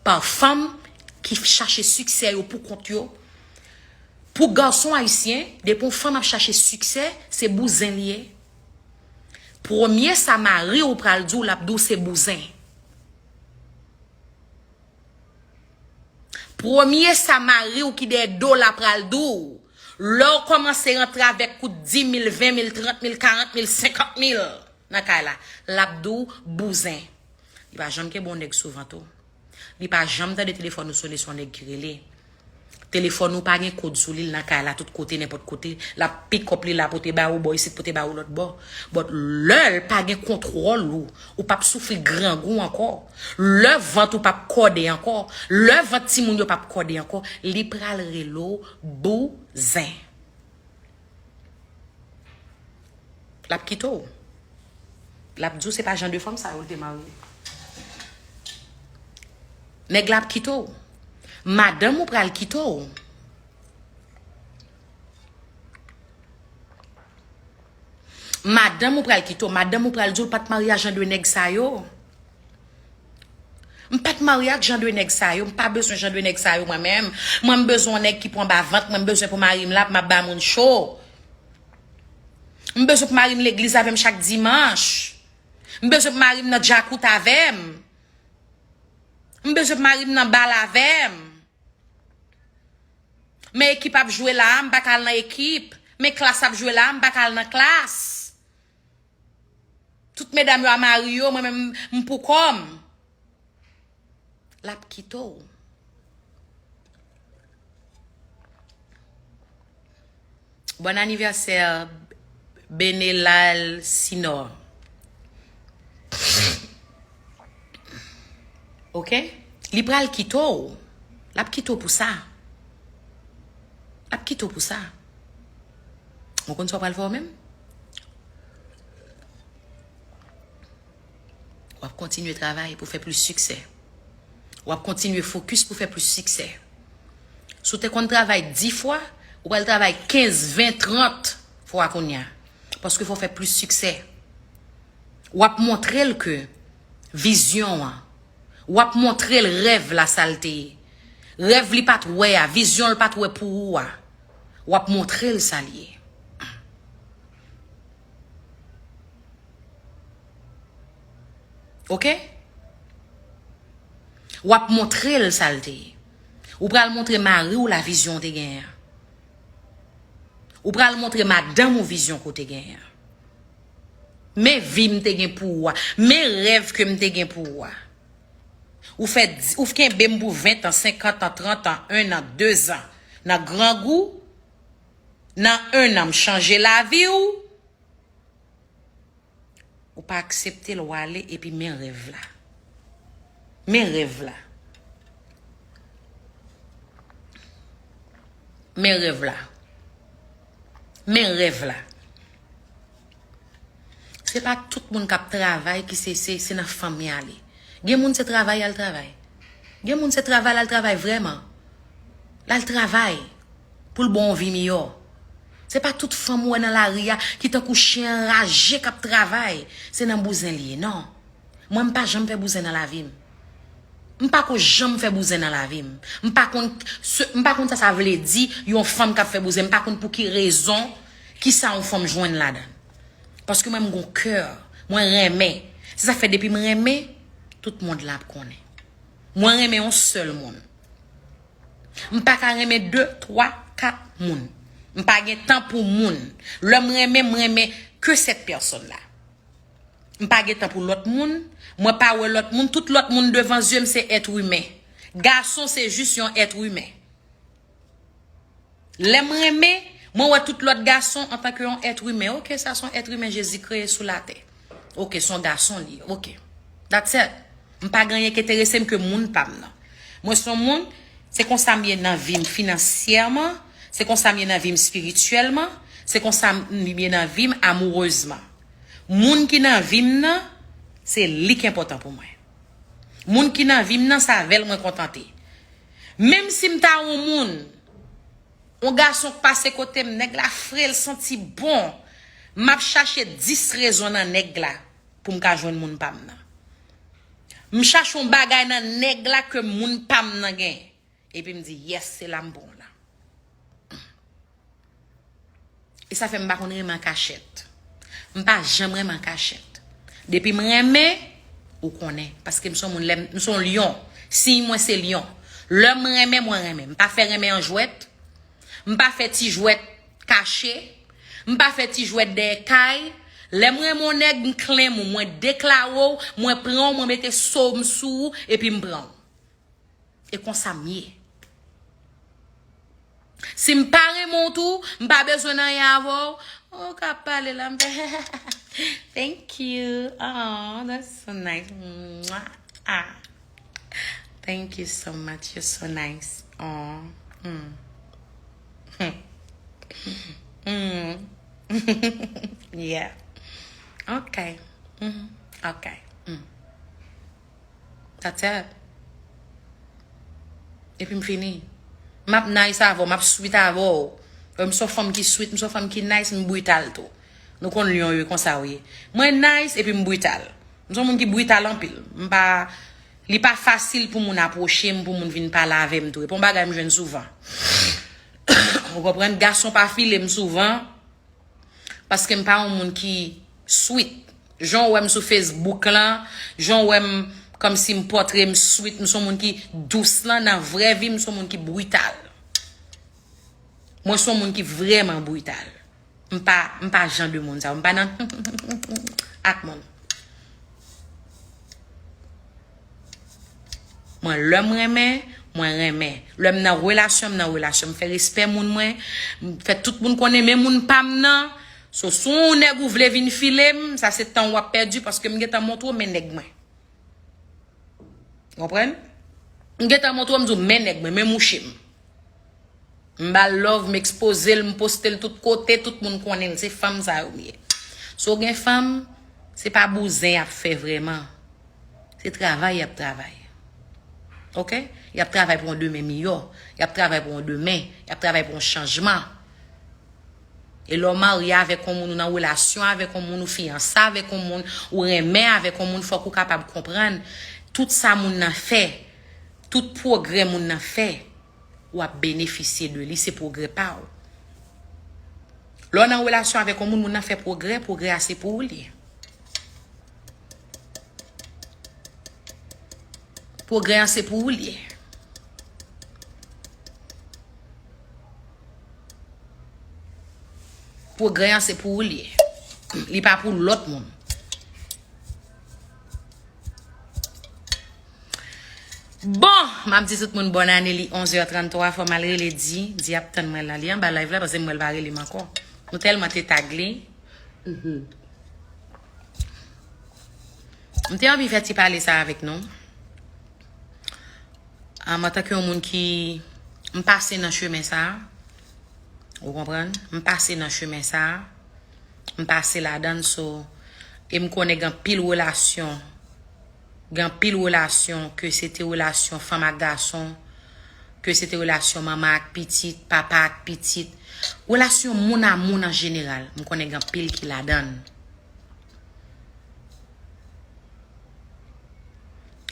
pa fanm ki chache siksè yo pou kont yo. Pou gason ayisyen, depi yon fanm ap chache siksè, se bouzen li ye. Premye sa mari w pral di w, l ap di w se bouzen. Premye sa mari w ki dèyè do l la pral di w, lè w kòmanse rantre avèk kout di mil, ven mil, trant mil, karant mil, senkant mil nan kay la, l ap di w bouzen. Li pa janm kenbe yon nèg sou vant ou. Li pa janm tande telefòn ou sone, se yon nèg ki rele. Telefòn ou pa gen kòd sou li, l nan kay la tout kote, nenpòt kote. L ap pikòp li la pote ba ou bò isit, pote ba ou lòt bò. But lè l pa gen kontwòl ou, ou p ap soufri grangou ankò. Lè vant ou p ap kòde ankò, lè vant timoun yo p ap kòde ankò, li pral rele w bouzen. L ap kite w. L ap di w se pa jan de fanm sa yo l te marye. Nèg la ap kite w. Madanm ou pral kite w. Madanm ou pral kite w. Madanm ou pral di w l pa t marye a jan de nèg sa yo. M pa t marye ak jan de nèg sa yo. M pa bezwen jan de nèg sa yo, mwen menm. Mwen, m bezwen yon nèg ki pou anba vant mwen. M bezwen pou mari m la, m ap ba moun cho. M bezwen pou mari m legliz avè m chak dimanch. M bezwen pou mari m nan djakout avè m. M bezwen pou mari m nan bal avè m. Men ekip ap jwe la a, m pa ka al nan ekip. Men klas ap jwe la a, m pa ka al nan klas. Tout medam yo a mari yo, mwen menm m pou kò m. L ap kite w. Bon anivèsè, Benelal Sinor. Oke? Li pral kite w. L ap kite w pou sa. L ap kite w pou sa. Ou konn sa w pral fè w menm? W ap kontinye travay pou fè plis siksè. W ap kontinye fokis pou fè plis siksè. Si w te konn travay dis fwa, ou pral travay kenz, ven, trant fwa kounye a. Paske fò w fè plis siksè. W ap montre l ke vizyon an, w ap montre l rèv la sa l te ye. Rèv li pa t wè a, vizyon l pa t wè pou ou a. W ap montre l sa l ye. Oke? W ap montre l sa l te ye. Ou pral montre mari w la vizyon w te genyen an. Ou pral montre madanm ou vizyon ke w te genyen an. Men vi m te gen pou ou a. Men rèv ke m te gen pou ou a. Ou fè di, ou kenbe m pou ven an, senkant an, trant an, en an, de zan. Nan grangou, nan en an, m chanje lavi w. Ou pa aksepte l, w ale, epi men rèv la. Men rèv la. Men rèv la. Men rèv la. Se pa tout moun k ap travay ki se, se, se nan fanmi a li. Gen moun se travay y al travay. Gen moun se travay l al travay vrèman. L al travay pou l ba w yon vi miyò. Se pa tout fanm ou wè nan lari a ki tankou chen anraje k ap travay. Se nan bouzen li ye, non. Mwen, m pa janm fè bouzen nan lavi m. M pa ko janm fè bouzen nan lavi m. M pa konn se, m pa konn sa sa vle di yon fanm k ap fè bouzen. M pa konn pou ki rezon, kisa yon fanm jwenn ladan l. Paske mwen, m gon kè. Mwen renmen. Se sa k fè depi m renmen, tout mond lan ap konnen. Mwen renmen yon sèl moun. M pa ka renmen de, twa, kat moun. M pa gen tan pou moun. Lè m renmen, m renmen ke cette personne-là. M pa gen tan pou lòt moun. Mwen pa wè lòt moun. Tout lòt moun devan zye m se être humain. Gason se jis yon être humain. Lè m renmen, mwen wè tout lòt gason antanke yon être humain. Ok, sa se yon être humain Jezi kreye sou latè. Ok, se yon gason li ye. Ok. That's it. M pa gen anyen ki enterese m ke moun pa m nan. Mwen se yon moun, se konsa m ye nan vi m finansyèman, se konsa m ye nan vi m espirityèlman, se konsa m ye nan vi m amourezman. Moun ki nan vi m nan, se li ki enpòtan pou mwen. Moun ki nan vi m nan, se avè l mwen kontante. Menm si m ta yon moun, yon gason k pase kote m, nèg la fre, l santi bon, m ap chache dis rezon nan nèg la pou m ka jwenn moun pa m nan. M chache yon bagay nan nèg la ke moun pa m nan gen. Epi m di, yes, se la m bon la. E sa fè m pa konn renmen an kachèt. M pa janm renmen an kachèt. Depi m renmen, ou konnen. Paske m se yon moun, lè m, m se yon lyon. Siy mwen se lyon. Lè m renmen, mwen renmen. M pa fè renmen an jwèt. M pa fè ti jwèt kache. M pa fè ti jwèt dèyè kay. Lè m renmen yon nèg, m claim ou, mwen deklare w, mwen pran w, mwen mete so m sou ou, epi m pran w. E konsa m ye. Si m pa renmen w tou, m pa bezwen nan anyen avè w. Ou ka pale la, m fè, thank you. Oh, that's so nice. Mwah. Ah. Thank you so much. You're so nice. Oh. Mm. Mm. Yeah. Ok. Mm. Ok. Mm. That's it. Epi m fini. M ap nice avè w, m ap sweet avè w. M se yon fanm ki sweet, m se yon fanm ki nice, m brital tou. Nou konn lyon yo konsa w ye. Mwen nice epi m brital. M se yon moun ki brital anpil. M pa, li pa fasil pou moun apwoche m, pou moun vin pale avè m tou. E pa yon bagay m jwenn souvan. Ou konprann? Gason pa file m souvan. Paske m pa yon moun ki sweet. Jan w wè m sou Facebook lan, jan w wè m kòmsi m pòtre m sweet, m se yon moun ki dous lan, nan vrè vi m se yon moun ki brital. Mwen se yon moun ki vrèman brital. M pa, m pa jan de moun sa yo. M pa nan ak moun. Mwen, lè m renmen, mwen renmen. Lè m nan relasyon, m nan relasyon. M fè respè moun mwen. M fè tout moun konnen, men moun pa m nan. So, si yon nèg ou vle vin file m, sa se tan w ap pèdi, paske m gentan montre w men nèg mwen. Konprann? M gentan montre w, m di w men nèg mwen, men mouche m. M ba l love, m ekspoze l, m poste l tout kote, tout moun konnen l. Se fanm sa yo m ye. Si w gen fanm, se pa bouzen y ap fè vrèman. Se travay y ap travay. Ok? Y ap travay pou yon demen miyò. Y ap travay pou yon demen. Y ap travay pou yon chanjman. E lè w marye avèk yon moun, ou nan relasyon avèk yon moun, ou fiyanse avèk yon moun, ou renmen avèk yon moun, fòk ou kapab konprann tout sa moun nan fè, tout pwogrè moun nan fè. W ap benefisye de li, se pwogrè pa w. Lè w nan relasyon avèk yon moun, moun nan fè pwogrè, pwogrè a se pou ou li ye. Pwogrè an se pou ou li ye. Pwogrè an se pou ou li ye. Li pa pou lòt moun. Bon, m ap di tout moun bòn ane, li onz è tranntwa, fò m al rele Di. Di ap tann mwen la, li anba live la, paske m wè l pa rele m ankò. Nou tèlman te tag li. Mhm. M te anvi fè ti pale sa avèk nou. Am, antanke yon moun ki, m pase nan chemen sa, ou konprann? M pase nan chemen sa. M pase ladan l, so, e m konnen gen anpil relasyon, gen anpil relasyon, ke se te relasyon fanm ak gason, ke se te relasyon manman ak pitit, papa ak pitit, relasyon moun a moun an jeneral, m konnen gen anpil ki ladan l.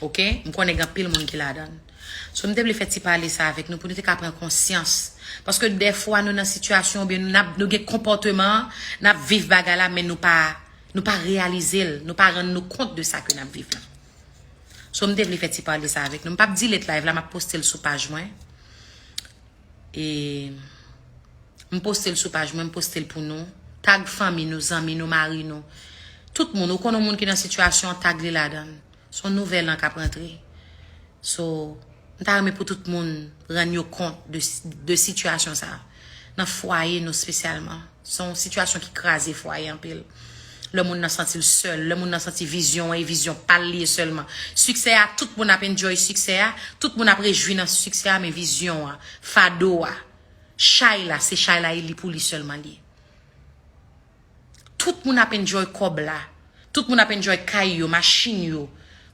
Ok? M konnen gen anpil moun ki ladan l. So, m te vle fè ti pale sa avèk nou pou nou te ka pran konsyans. Paske dèfwa nou nan sitiyasyon oubyen nou, n ap, nou gen konpòteman, n ap viv bagay la, men nou pa, nou pa reyalize l, nou pa rann nou kont de sa ke n ap viv la. So, m te vle fè ti pale sa avèk nou. M p ap delete live la, m ap poste l sou paj mwen. E m poste l sou paj mwen, m poste l pou nou. Tag fanmi nou, zanmi nou, mari nou. Tout moun, ou konn yon moun ki nan sitiyasyon, tag li ladan l. Se yon nouvèl an k ap rantre. So, m ta renmen pou tout moun rann yo kont de, de sitiyasyon sa a. Nan fwaye nou espesyalman. Se yon sitiyasyon ki kraze fwaye anpil. Lè moun nan santi l sèl, lè moun nan santi vizyon an e vizyon pa l li ye sèlman. Siksè a, tout moun ap enjoy siksè a, tout moun ap rejwi nan siksè a, men vizyon an, fado a, chay la, se chay la e li pou li sèlman li ye. Tout moun ap enjoy kòb la. Tout moun ap enjoy kay yo, machin yo,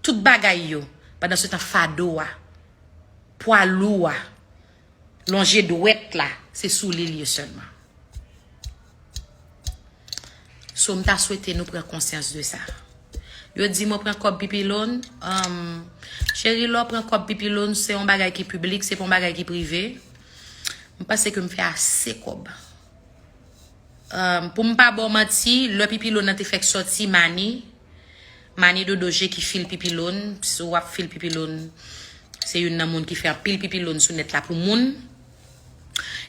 tout bagay yo. Pandan se tan fado a, pwa lou a, lonje dwèt la, se sou li l ye sèlman. So, m ta swete nou pran konsyans de sa. Yo di mwen pran kòb Pipilòn. Um, cheri, lè w pran kòb Pipilòn, se yon bagay ki piblik, se pa yon bagay ki prive. M panse ke m fè ase kòb. Um, pou m pa ba w manti, lè Pipilòn nan te fèk sòti, Mani, Mani Dodo Je ki fil Pipilòn, si w ap fil Pipilòn, se youn nan moun ki fè anpil Pipilòn sou nèt la pou moun.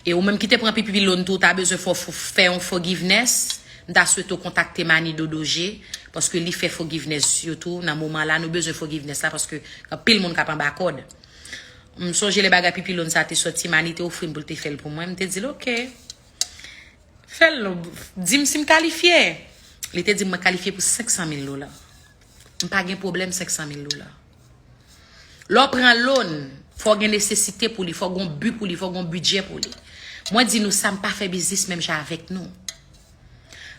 E ou menm ki te pran Pipilòn tou, ou ta bezwen fò, fò, fè yon forgiveness. M ta swete w kontakte Mani Dodo Je, paske li fè forgiveness yo tou. Nan moman la, nou bezwen forgiveness la, paske anpil moun k ap anba kòd. M sonje lè bagay Pipilòn sa te sòti, Mani te ofri m pou l te fè l pou mwen. M te di l, "Oke. Fè l, di m si m kalifye." Li te di m mwen kalifye pou senk san mil dola. M pa gen pwoblèm senk san mil dola. Lè w pran loan, fò w gen nesesite pou li, fò w gen yon bi pou li, fò w gen yon bidjè pou li. Mwen di nou sa, m pa fè biznis menm jan avèk nou.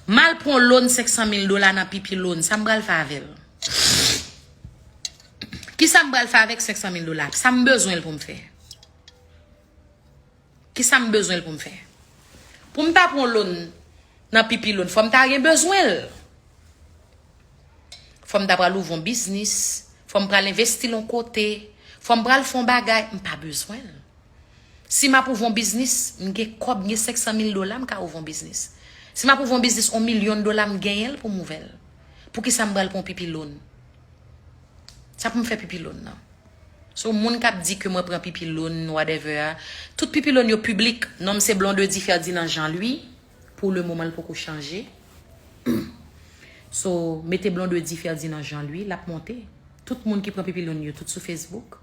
M al pran yon loan senk san mil dola nan Pipilòn, sa m pral fè avè l? Kisa m pral fè avèk senk san mil dola? Sa m bezwen l pou m fè? Kisa m bezwen l pou m fè? Pou m ta pran yon loan nan Pipilòn, fò m ta gen bezwen l. Fò m ta pral ouvri yon biznis, fò m pral envesti l yon kote, fò m pral fè yon bagay, m pa bezwen l. Si m ap ouvri yon biznis, m gen kòb, m gen senk san mil dola, m ka ouvri yon biznis. Si m ap ouvri yon biznis, yon milyon dola, m genyen l pou m ouvè l. Poukisa m pral pran Pipilòn? Sa pou m fè Pipilòn nan? So, moun k ap di ke mwen pran Pipilòn, whatever a, tout Pipilòn yo piblik. Non m se Blondedy Ferdinand Jean Louis. Pou le moman, l poko chanje. So, mete Blondedy Ferdinand Jean Louis, l ap monte. Tout moun ki pran Pipilòn yo, tout sou Facebook.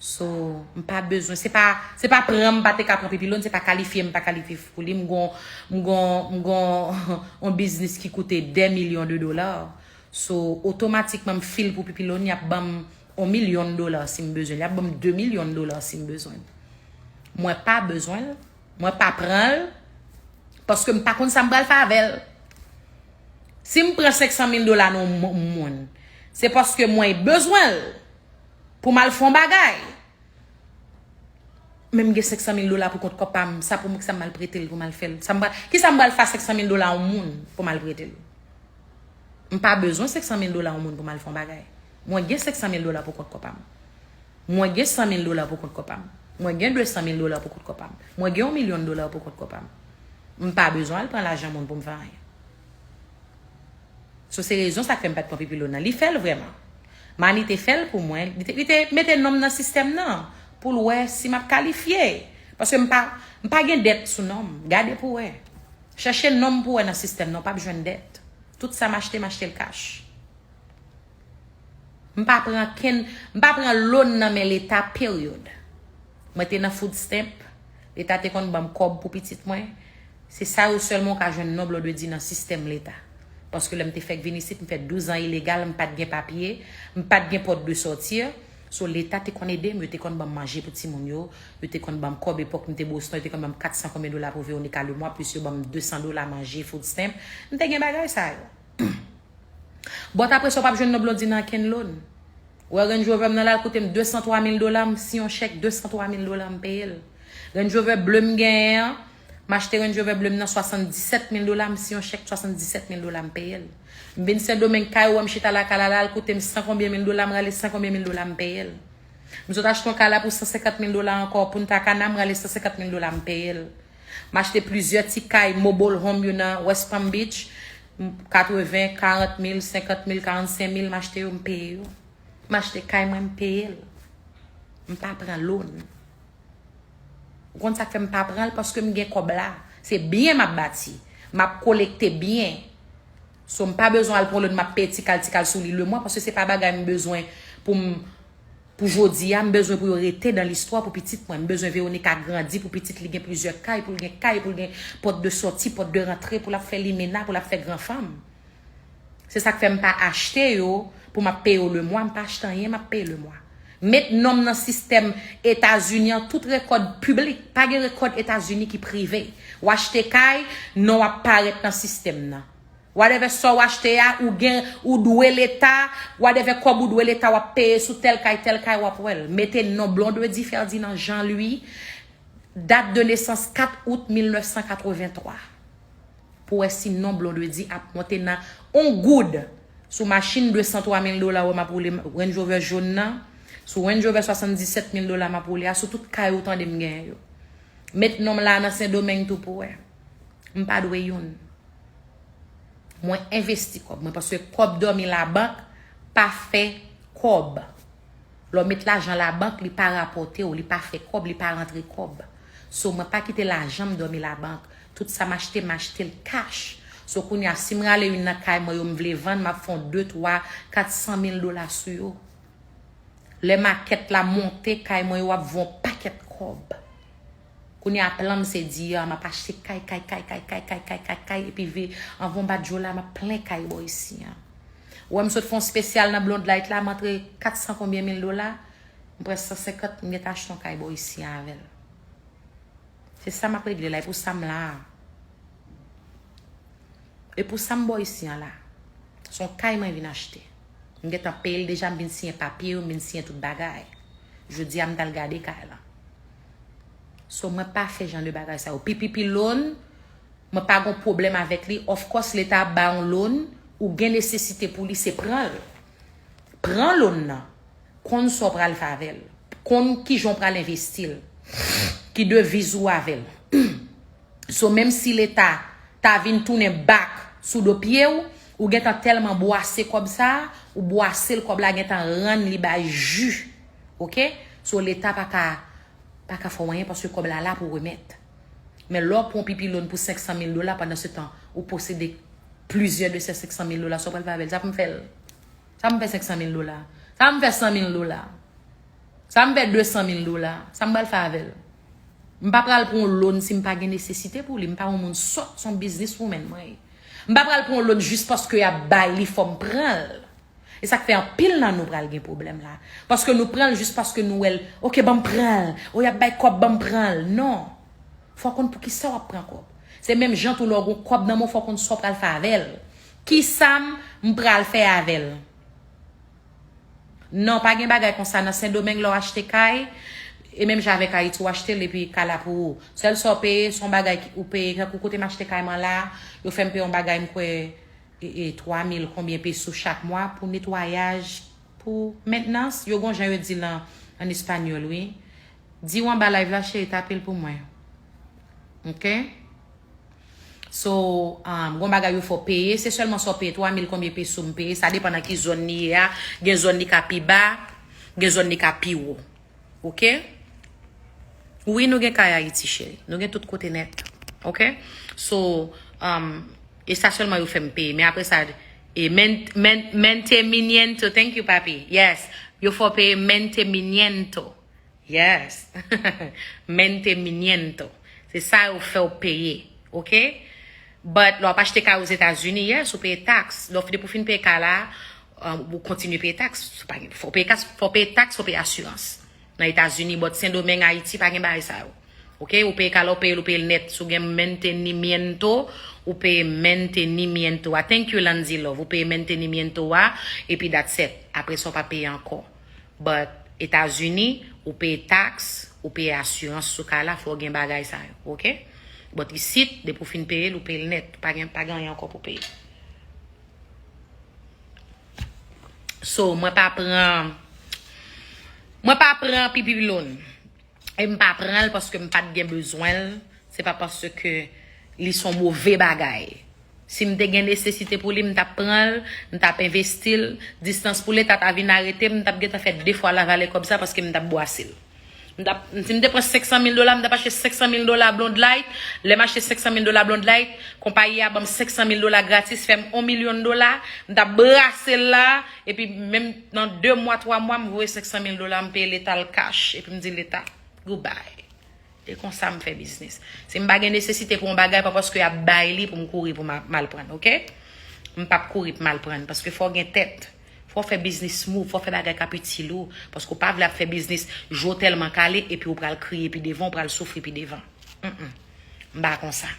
So, m pa bezwen, se pa, se pa pran m pa te ka pran Pipilòn, se pa kalifye m pa kalifye pou li. M gon, m gon, m gon yon biznis ki koute dè milyon de dola. So, otomatikman, m fil pou Pipilòn, y ap ban m yon milyon dola si m bezwen l. Y ap ban m de milyon dola si m bezwen l. Mwen pa bezwen l. Mwen pa pran l. Paske m pa konn sa m pral fè avè l. Si m pran senk san mil dola nan yon mo- moun, se paske mwen bezwen l pou m al fè yon bagay. Men m gen senk san mil dola pou kont kò pa m. Sa pou m, sa m al prete l pou m al fè l. Sa m pral, kisa m pral fè a senk san mil dola yon moun pou m al prete l? M pa bezwen senk san mil dola yon moun pou m al fè yon bagay. Mwen gen senk san mil dola pou kont kò pa m. Mwen gen san mil dola pou kont kò pa m. Mwen gen de san mil dola pou kont kò pa m. Mwen gen yon milyon dola pou kont kò pa m. M pa bezwen al pran lajan moun pou m fè anyen. So, se rezon sa k fè m pa t pran Pipilòn nan. Li fè l vrèman. Mani te fè l pou mwen. Li te, li te mete non m nan sistèm nan pou l wè si m ap kalifye. Paske m pa, m pa gen dèt sou non m. Gade pou wè. Chèche non m pou wè nan sistèm nan, w p ap jwenn dèt. Tout sa m achte, m achte l kach. M pa pran kenn, m pa pran loan nan men Leta, period. Mwen te nan food stamp, Leta te konn ban m kòb pou pitit mwen. Se sa yo sèlman w ka jwenn non Blondedy nan sistèm Leta. Paske lè m te fèk vin isit, m fè douz an ilegal, m pa t gen papye, m pa t gen pòt de sòti. So, Leta te konn ede m, yo te konn ban m manje pou timoun yo, yo te konn ban m kòb epòk m te Boston, yo te konn ban m kat san konbyen dola pou Veronica le mwa, plis yo ban m de san dola manje, food stamp. M te gen bagay sa yo. But apre sa, w p ap jwenn non Blondedy nan kenn loan. Ou wè Range Rover m nan la, l koute m de san twa mil dola, m siyen yon chèk de san twa mil dola, m peye l. Range Rover ble m genyen an, m achte Range Rover ble m nan swasanndisèt mil dola, m siyen yon chèk swasanndisèt mil dola, m peye l. M vin Sendomeng, kay ou wè m chita lakay la la, l koute m san konbyen mil dola, m rale san konbyen mil dola, m peye l. M sot achte yon kay la pou san senkant mil dola ankò, Punta Cana, m rale san senkant mil dola, m peye l. M achte plizyè ti kay mobile home yo nan West Palm Beach, m, katreven, karant mil, senkant mil, karannsenk mil, m achte yo, m peye yo. M achte kay mwen, m peye l. M pa pran loan. Ou konn sa k fè m pa pran l? Paske m gen kòb la. Se byen m ap bati. M ap kolekte byen. So, m pa bezwen al pran lòn m ap peye ti kal, ti kal sou li lemwa, paske se pa bagay m bezwen pou m, pou jodi a, m bezwen pou yo rete dan listwa pou pitit mwen. M bezwen Veronica grandi pou pitit li gen plizyè kay, pou l gen kay, pou l gen pòt de sòti, pòt de rantre, pou l ap fè limena, pou l ap fè gran fanm. Se sa k fè m pa achte yo pou m ap peye yo lemwa, m pa achte anyen, m ap peye lemwa. Met non m nan sistèm Etazini an, tout rekòd piblik. Pa gen rekòd Etazini ki prive. W achte kay, non w ap parèt nan sistèm nan. Whatever sa w achte a, ou gen, ou dwe leta, whatever kòb ou dwe leta, w ap peye sou tèl kay, tèl kay, w ap wè l. Mete non Blondedy Ferdinand Jean Louis, dat de nesans kat out mil nèf san katrevenntwa. Pou wè si non Blondedy ap monte nan on goud. Sou machin de san twa mil dola, wè m ap woule Range Rover jòn nan. Sou Range Rover swasanndisèt mil dola m ap woule a, sou tout kay ou tande m genyen yo. Met non m la nan Sendomeng tou pou wè. M pa dwe youn. Mwen envesti kòb mwen, paske kòb dòmi labank pa fè kòb. Lè w met lajan labank, li pa rapòte w, li pa fè kòb, li pa rantre kòb. So, mwen pa kite lajan m dòmi labank. Tout sa m achte, m achte l kach. So, kounye a, si m rale youn nan kay mwen yo m vle vann, m ap fè yon de, twa, kat san mil dola sou yo. Lè makèt la monte, kay mwen yo ap vo yon pakèt kòb. Kounye a plan m se di, a, m ap achte kay, kay, kay, epi ve, anvan m bat djo la, m ap plen kay bò isi an. Ou wè m sot fè yon spesyal nan Blonde Light la, m antre kat san konbyen mil dola, m pran san senkant, m gentan achte yon kay bò isi an avè l. Se sa m ap regle la, e pou sa m la a. E pou sa m bò isi an la. Se yon kay mwen vin achte. M gentan peye l deja, m vin siyen papye yo, m vin siyen tout bagay. Jodi a m t al gade kay la. So mwen pa fè jan de bagay sa yo. P P P loan, mwen pa gon pwoblèm avèk li. Of course, leta ap ba yon loan, ou gen nesesite pou li, se pran l. Pran loan nan. Konn sa w pral fè avè l. Konn kijan w pral envesti l. Ki deviz ou avè l. So, menm si leta ta vin tounen bak sou do pye w, ou gentan tèlman bwase kòb sa, ou bwase l, kòb la gentan rann li bay ji. Oke? So, leta pa ka, pa ka fè w anyen paske kòb la la pou remèt. Men lè w pran yon P P P loan pou senk san mil dola, pandan se tan, ou posede plizyè de se senk san mil dola, sa w pral fè avè l? Sa pou m fè l? Sa m fè senk san mil dola? Sa m fè san mil dola? Sa m fè de san mil dola? Sa m pral fè avè l? M pa pral pran yon loan si m pa gen nesesite pou li. M pa yon moun sòt, se yon business woman mwen ye. M pa pral pran yon loan jis paske y ap bay li, fò m pran l. E sa k fè anpil nan nou pral gen pwoblèm la. Paske nou pran l jis paske nou wè l, oke, ban m pran l. O, y ap bay kòb, ban m pran l. Non. Fò w konn poukisa w ap pran kòb. Se menm jan tou lè w gen kòb nan men w, fò w konn sa w pral fè avè l. Kisa m, m pral fè avè l? Non, pa gen bagay konsa nan Sendomeng lè w achte kay. E menm jan avèk Ayiti, w achte l epi kay la pou ou. Sèl sa w peye, se yon bagay ki, ou peye, tankou kote m achte kay mwen la, yo fè m peye yon bagay, m kwè, e, e, twa mil konbyen peso chak mwa pou netwayaj, pou mentnans. Yo gon jan yo di l an, an espanyòl, wi. Di w anba live la, cheri, tape l pou mwen. Oke? So, um, gon bagay yo fè w peye, se sèlman sa w peye, twa mil konbyen peso m peye, sa depann nan ki zòn li ye a. Gen zòn li ka pi ba, gen zòn li ka pi wo. Oke? Wi, nou gen kay Ayiti, cheri. Nou gen tout kote nèt. Oke? So, um, e sa sèlman yo fè m peye. Men apre sa, e men, men, mantenimiento. Thank you, papi. Yes. Yo fè w peye mantenimiento. Yes. Mantenimiento. Se sa yo fè w peye. Oke? But, lè w ap achte kay Ozetazini, yes, ou peye taks. Lè w, depi w fin peye kay la, um, ou kontinye peye taks. Se pa gen, fò w peye kas-, fò w peye taks, fò w peye asirans. Nan Etazini, but Sendomeng, Ayiti, pa gen bagay sa yo. Oke? Ou peye kay la, ou peye l, ou peye l nèt. Si w gen mantenimiento, ou peye mantenimiento a. Thank you, Landy Love. Ou peye mantenimiento a, epi that's it. Apre sa, w pa peye ankò. But Etazini, ou peye taks, ou peye asirans sou kay la, fò w gen bagay sa yo, oke? But isit, depi w fin peye l, ou peye l nèt. Pa gen, pa gen anyen ankò pou peye. So, mwen pa pran, mwen pa pran P P P loan. E m pa pran l paske m pa t gen bezwen l. Se pa paske li se yon move bagay. Si m te gen nesesite pou li, m t ap pran l, m t ap envesti l. Distans pou leta ta vin arete m, m t ap gentan fè de fwa lavalè kòb sa paske m t ap bwase l. M t ap, si m te pran senk san mil dola, m t ap achte senk san mil dola Blonde Light. Lè m achte senk san mil dola Blonde Light, konpayi a ban m senk san mil dola gratis, fè m yon milyon dola. M t ap brase l la, epi menm nan de mwa, twa mwa, m voye senk san mil dola, m peye Leta l cash, epi m di Leta, goodbye. E konsa m fè biznis. Si m pa gen nesesite pou yon bagay, pa paske y ap bay li pou m kouri pou m a- m al pran, oke? M p ap kouri pou m al pran, paske fò w gen tèt. Fò w fè biznis move, fò w fè bagay k ap itil ou. Paske w pa vle ap fè biznis, jou w tèlman kale, epi w pral kriye pi devan, w pral soufri pi devan. Mm-mm. M pa konsa.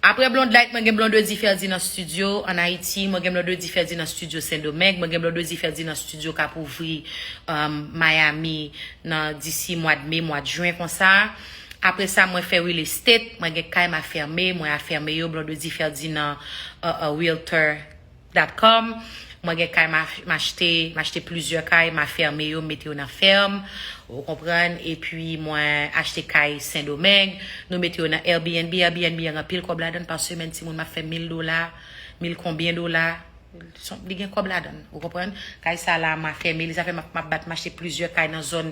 Apre Blonde Light, mwen gen Blondedy Ferdinand Studio ann Ayiti, mwen gen Blondedy Ferdinand Studio Sendomeng, mwen gen Blondedy Ferdinand Studio k ap ouvri um, Miami nan disi mwa de me, mwa de jen konsa. Apre sa, mwen fè real estate, mwen gen kay m afème, mwen afème yo, Blondedy Ferdinand uh, uh, Realtor dot com. Mwen gen kay m a- m achte, m achte plizyè kay, m afème yo, m mete yo nan fèm, ou konprann, epi mwen achte kay Sendomeng, nou mete yo nan Airbnb, Airbnb an gen anpil kòb ladan l pa semèn, timoun m ap fè mil dola, mil konbyen dola, son- li gen kòb ladan l, ou konprann, kay sa la m afème li, sa fè m ap m ap bat m achte plizyè kay nan zòn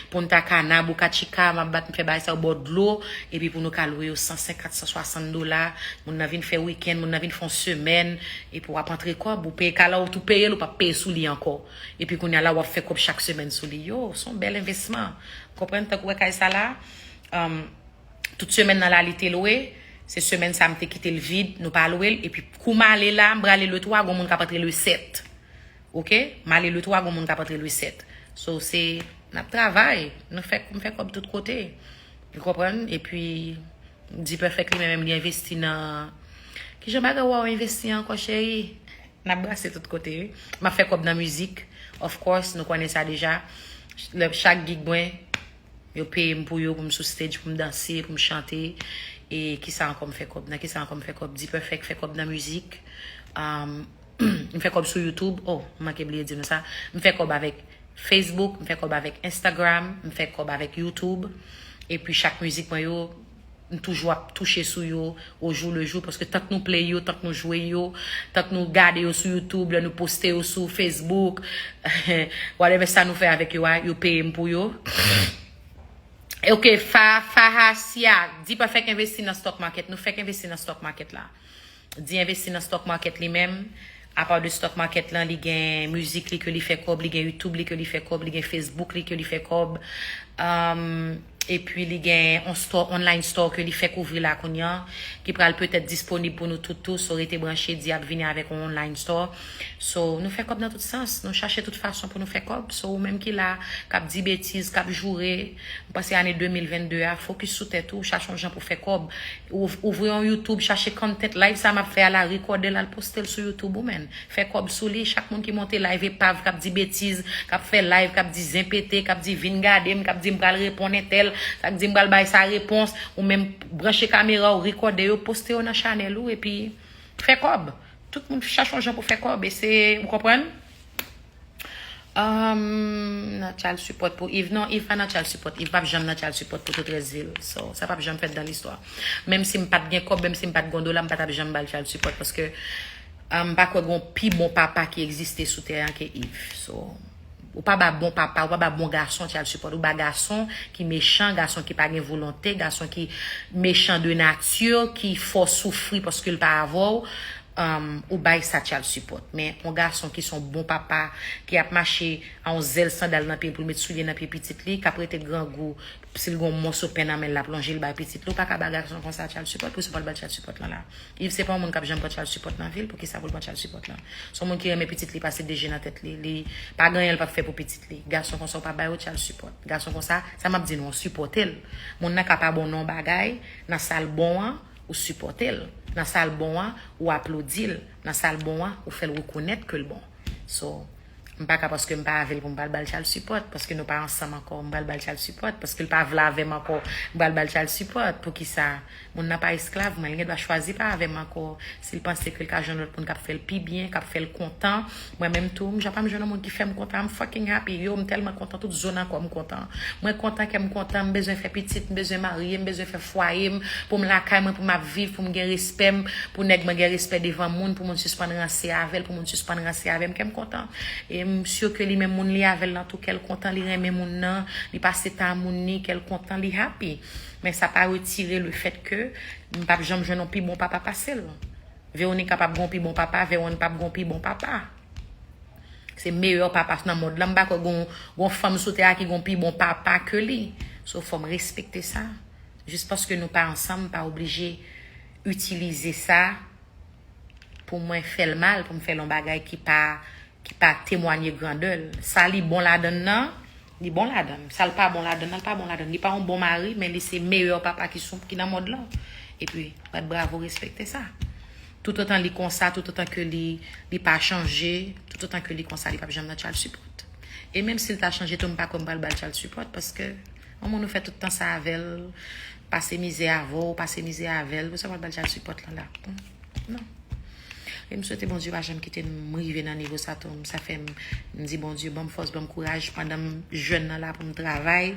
Punta Cana, Boca Chica, m ap bat m fè bagay sa yo bò dlo, epi pou nou ka lwe yo san senkant, san swasant dola, moun nan vin fè wikenn, moun nan vin fè yon semèn, epi w ap antre kòb, ou peye kay la, ou tou peye l, ou p ap peye sou li ankò. Epi kounye a la, w ap fè kòb chak semèn sou li. Yo, se yon bèl envestisman. Konprann, tankou wè kay sa la, um, tout semèn nan la, li te lwe, se semèn sa, m te kite l vid, nou pa lwe l, epi kou m ale la, m prale le twa, gon moun k ap antre le sèt. Oke? M ale le twa, gon moun k ap antre le sèt. So, se, n ap travay, nou fè, m fè kòb tout kote. Ou konprann? Epi, D-Perfect li menm, li envesti nan, kijan bagay w a envesti ankò, cheri? N ap brase tout kote, wi. M ap fè kòb nan mizik, of course, nou konnen sa deja. Lè chak gig mwen, yo peye m pou yo, pou m sou stage, pou m danse, pou m chante. E kisa ankò m fè kòb? Nan kisa ankò m fè kòb? D-Perfect fè kòb nan mizik. Um, m fè kòb sou YouTube. Oh, m manke bliye di nou sa. M fè kòb avèk Facebook, m fè kòb avèk Instagram, m fè kòb avèk YouTube. Epi chak mizik mwen yo, m toujou ap touche sou yo au jour le jour, paske tank nou play yo, tank nou jwe yo, tank nou gade yo sou YouTube, lè nou poste yo sou Facebook, whatever sa nou fè avèk yo a, yo peye m pou yo. Ok, Fa, Fahasia, D-Perfect envesti nan stock market. Nou fèk envesti nan stock market la. Di envesti nan stock market li menm. Apa de stock market lan, li gen mizik li ke li fè kòb, li gen YouTube li ke li fè kòb, li gen Facebook li ke li fè kòb. Um, epi li gen on store, online store ke li fèk ouvri la kounye a, ki pral petèt disponib pou nou tout tou. So rete branche, di ap vini avèk on online store. So nou fè kòb nan tout sans, nou chache tout fason pou nou fè kòb. So ou menm ki la, k ap di betiz, k ap joure, m panse ane de mil vennde a, fokis sou tèt ou, chache yon jan pou fè kòb. Ou ouvri yon YouTube, chache content, live sa m ap fè a la, rekòde l, al poste l sou YouTube ou menm. Fè kòb sou li, chak moun ki monte live epav, k ap di betiz, k ap fè live, k ap di zen pete, k ap di vin gade m, k ap di m pral reponn entèl, k ap di m pral bay sa repons, ou menm branche kamera w, rekòde yo, poste yo nan chanèl ou, epi fè kòb. Tout moun chache yon jan pou fè kòb, e se, ou konprann? Um, nan child support pou Yves. Non, Yves pa nan child support. Yves p ap janm nan child support pou Tout Rès Vil. So, sa p ap janm fèt dan listwa. Menm si m pa t gen kòb, menm si m pa t gen yon dola, m pa t ap janm ba l child support. Paske um, m pa kwè gen yon pi bon papa ki egziste sou tè an ke Yves. So, ou pa ba bon papa, ou pa ba bon gason child support. Ou ba gason ki mechan, gason ki pa gen volonte, gason ki mechan de nati, ki fè w soufri paske l pa avè w. Um, ou bay sa child support. Men yon gason ki se yon bon papa, ki ap mache a yon zèl sandal nan pye l pou l met soulye nan pye pitit li, k ap rete grangou, si l gen yon moso pen nan men l, l ap lonje l bay pitit li, ou pa ka ba gason konsa child support, poukisa w pa l ba l child support lan la? Yves se pa yon moun k ap janm pran child support nan vi l, poukisa pou l pran child support lan? Se yon moun ki renmen pitit li pase de je nan tèt li, li pa gen anyen l p ap fè pou pitit li. Gason konsa ou pa ba yo child support. Gason konsa, sa m ap di nou, sipòte l. Moun nan ka pa bon nan yon bagay, nan sa l bon an, ou sipòte l. Nan sa l bon an, ou aplodi l. Nan sa l bon an, ou fè l rekonèt ke l bon. So, m pa ka paske m pa avè l pou m pral ba l child support, paske nou pa ansanm ankò, m pral ba l child support, paske l pa vle avè m ankò, m pral ba l child support. Poukisa? Moun nan pa esklav mwen, li gen dwa chwazi pa avè m ankò. Si l panse ke l ka jwenn lòt moun k ap fè l pi byen, k ap fè l kontan, mwen menm tou, m ja pa m jwenn yon moun ki fè m kontan, I'm fucking happy. Yo, m tèlman kontan, tout zo nan kò m kontan. Mwen kontan, kè m kontan, m bezwen fè pitit, m bezwen marye, m bezwen fè fwaye m, pou m lakay mwen, pou m ap viv, pou m gen respè m, pou nèg mwen gen respè devan moun, pou moun sispann ranse avè l, pou moun sispann ranse avè m, kè m kontan. E M si ke li menm moun li avè l nan tou, kè l kontan, li renmen moun nan, li pase tan moun ni, kè l kontan, li happy. Men sa pa retire le fèt ke m p ap janm jwenn yon pi bon papa pase l. Veronica p ap gen yon pi bon papa, Veron p ap gen yon pi bon papa. Se meyè papa nan mond lan. M pa kwè gon, gon fanm sou tè a ki gon pi bon papa ke li. So, fò m respekte sa. Jis paske nou pa ansanm, m pa oblije itilize sa pou mwen fè l mal, pou m fè l yon bagay ki pa, ki pa temwanye grandè l. Sa li bon ladann nan, li bon ladann. Sa l pa bon ladann nan, l pa bon ladann. Li pa yon bon mari, men li se meyè papa ki sou, ki nan mond lan. Epi, bat bravo, respekte sa. Toutotan li konsa, toutotan ke li, li pa chanje, toutotan ke li konsa, li p ap janm nan child support. E menm si l ta chanje tou, m pa kwè m pral ba l child support, paske yon moun ou fè tout tan sa avè l, pase mizè avè w, pase mizè avè l, pou sa w pral ba l child support lan la. Non. E m swete Bondye pa janm kite m rive nan nivo sa tou. Sa fè m, m di Bondye, ban m fòs, ban m kouraj, pandan m jèn nan la pou m travay,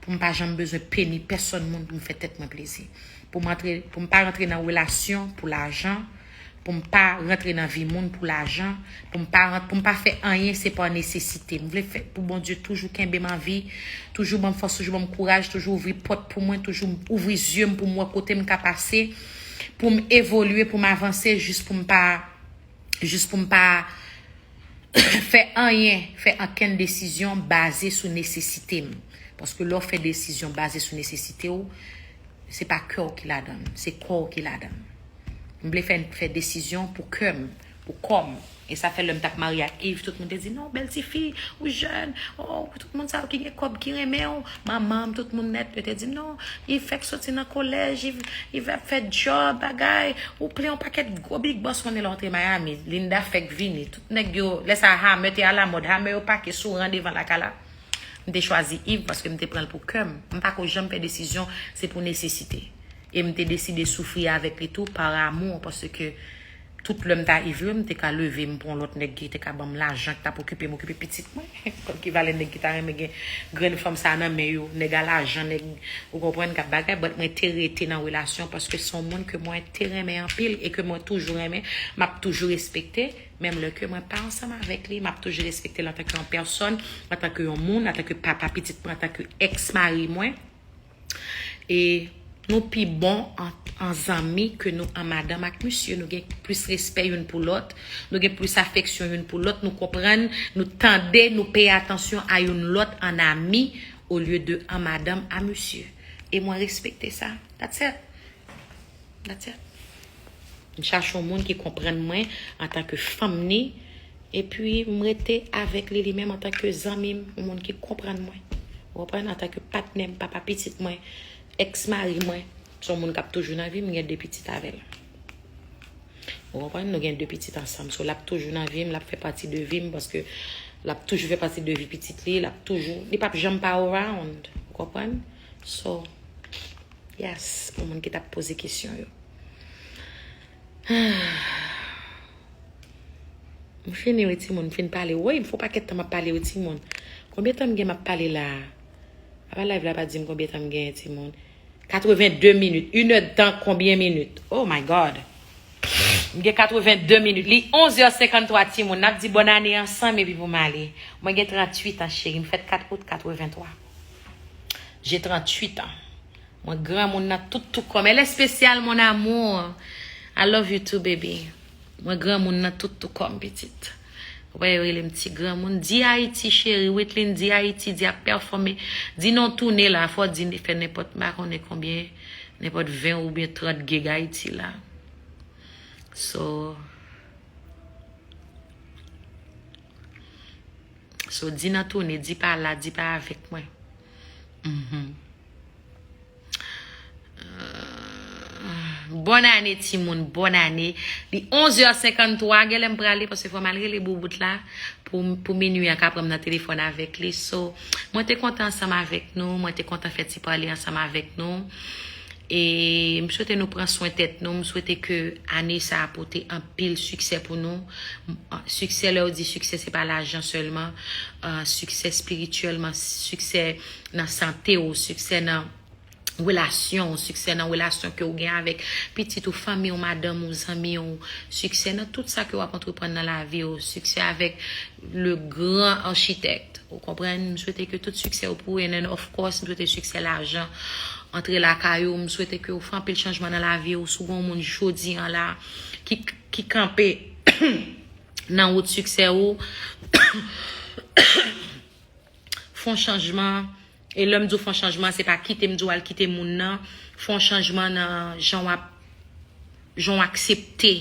pou m pa janm bezwen peni pèsonn moun pou m fè tèt mwen plezi. Pou m antre, pou m pa rantre nan relasyon pou lajan, pou m pa rantre nan vi moun pou lajan, pou m pa rant-, pou m pa fè anyen se pa nesesite. M vle fè pou Bondye toujou kenbe m an vi, toujou ban m fòs, toujou ban m kouraj, toujou ouvri pòt pou mwen, toujou ouvri zye m pou m wè kote m ka pase, pou m evolye, pou m avanse, jis pou m pa, jis pou m pa fè anyen, fè ankenn desizyon baze sou nesesite m. Paske lè w fè desizyon baze sou nesesite w, se pa kè w ki ladan l, se kò w ki ladan l. M vle fè, fè desizyon pou kè m, pou kò m. E sa fè lè m t ap marye ak Yves, tout moun te di, "Non, bèl tifi, ou jèn, oh, tout moun sa yo ki gen kòb, ki renmen w." Manman m, tout moun nèt, yo te di m, "Non, Yves fèk soti nan kolèj, Yves, Yves ap fè djòb, bagay, ou plen yon pakèt gwo big boss." Konnen lè w antre Miami, Linda fèk vini, tout nèg yo, lè sa Hammer te alamòd, Hammer yo pake sou ran devan lakay la. M te chwazi Yves paske m te pran l pou kè m. M pa ko janm fè desizyon, se pou nesesite. E m te deside soufri avèk li tou, par amour, paske tout lè m ta Yves yo, m te ka leve, m pran lòt nèg ki te ka ban m lajan, ki t ap okipe m, okipe pitit mwen. Kòm ki valè nèg ki ta renmen gen grenn fanm sa nan men yo, nèg a lajan, nèg, ou konprann, k ap bagay, but mwen te rete nan relasyon paske se yon moun ke mwen te renmen anpil e ke mwen toujou renmen, m ap toujou respekte, menm lè ke mwen pa ansanm avèk li, m ap toujou respekte l antanke yon pèsòn, antanke yon moun, antanke papa pitit mwen, antanke èks mari mwen. E nou pi bon an, an zanmi ke nou an madanm ak misye. Nou gen plis respè youn pou lòt, nou gen plis afeksyon youn pou lòt, nou konprann, nou tande, nou peye atansyon a youn lòt an ami olye de an madanm a misye. E mwen respekte sa. That's it. That's it. M chache yon moun ki konprann mwen antanke fanm ni, epi m rete avèk li, li menm antanke zanmi m, yon moun ki konprann mwen. Ou konprann? Antanke patnè m, papa pitit mwen, èks mari mwen, se yon moun k ap toujou nan vi m, m gen de pitit avè l. Ou konprann? Nou gen de pitit ansanm. So, l ap toujou nan vi m, l ap fè pati de vi m, paske l ap toujou fè pati de vi pitit li, l ap toujou, li p ap janm pa around. Ou konprann? So, yes, pou moun ki t ap poze kesyon yo. M fini wi timoun, m fin pale. Woy, m fè yon pakèt tan m ap pale wi timoun. Konbyen tan m gen m ap pale la? Apa live la pa di m konbyen tan m genyen timoun. Katreven de minit. Inèdtan konbyen minit? Oh my God. M gen katreven de minit. Li onz è senkanntwa timoun. N ap di bòn ane ansanm epi pou m ale. Mwen gen tranntuit an cheri. M fèt kat out katrevenntwa. J'ai tranntuit ans. Mwen granmoun nan tout tou kòm. Elle est spéciale, mon amour. I love you too, baby. Mwen granmoun nan tout tou kòm, pitit. Ou wè, yo rele m ti granmoun. Di Ayiti, cheri. Witlin, di Ayiti, di ap pèfòme. Di non tounen la, fò di fè nenpòt, m pa konnen konbyen, nenpòt ven oubyen trant gig Ayiti la. So, so, di nan tounen, di pa la, di pa avèk mwen. Mhm. Euh, bòn ane, timoun, bòn ane. Li onz è senkanntwa, genlè m prale, paske fò m al rele boubout la pou, pou minui an ka pran m nan telefòn avèk li. So, mwen te kontan ansanm avèk nou, mwen te kontan fè ti pale ansanm avèk nou. E m swete nou pran swen tèt nou, m swete ke ane sa a pote anpil siksè pou nou. M, siksè, lè yo di siksè, se pa lajan sèlman. Euh, siksè espirityèlman, siksè nan sante w, siksè nan relasyon w, siksè nan relasyon ke w gen avèk pitit ou, fanmi w, madanm ou, zanmi w, siksè nan tout sa ke w ap antreprann nan lavi w, siksè avèk le gran architect. Ou konprann? M swete ke tout siksè yo pou ou, and then, of course, m swete siksè lajan antre lakay ou. M swete ke w fè anpil chanjman nan lavi w. Si w gen yon moun jodi an la ki, ki kanpe nan wout siksè ou, fè yon chanjman. E lè m di w fè yon chanjman, se pa kite m di w al kite moun nan. Fè yon chanjman nan jan w ap, jan w aksepte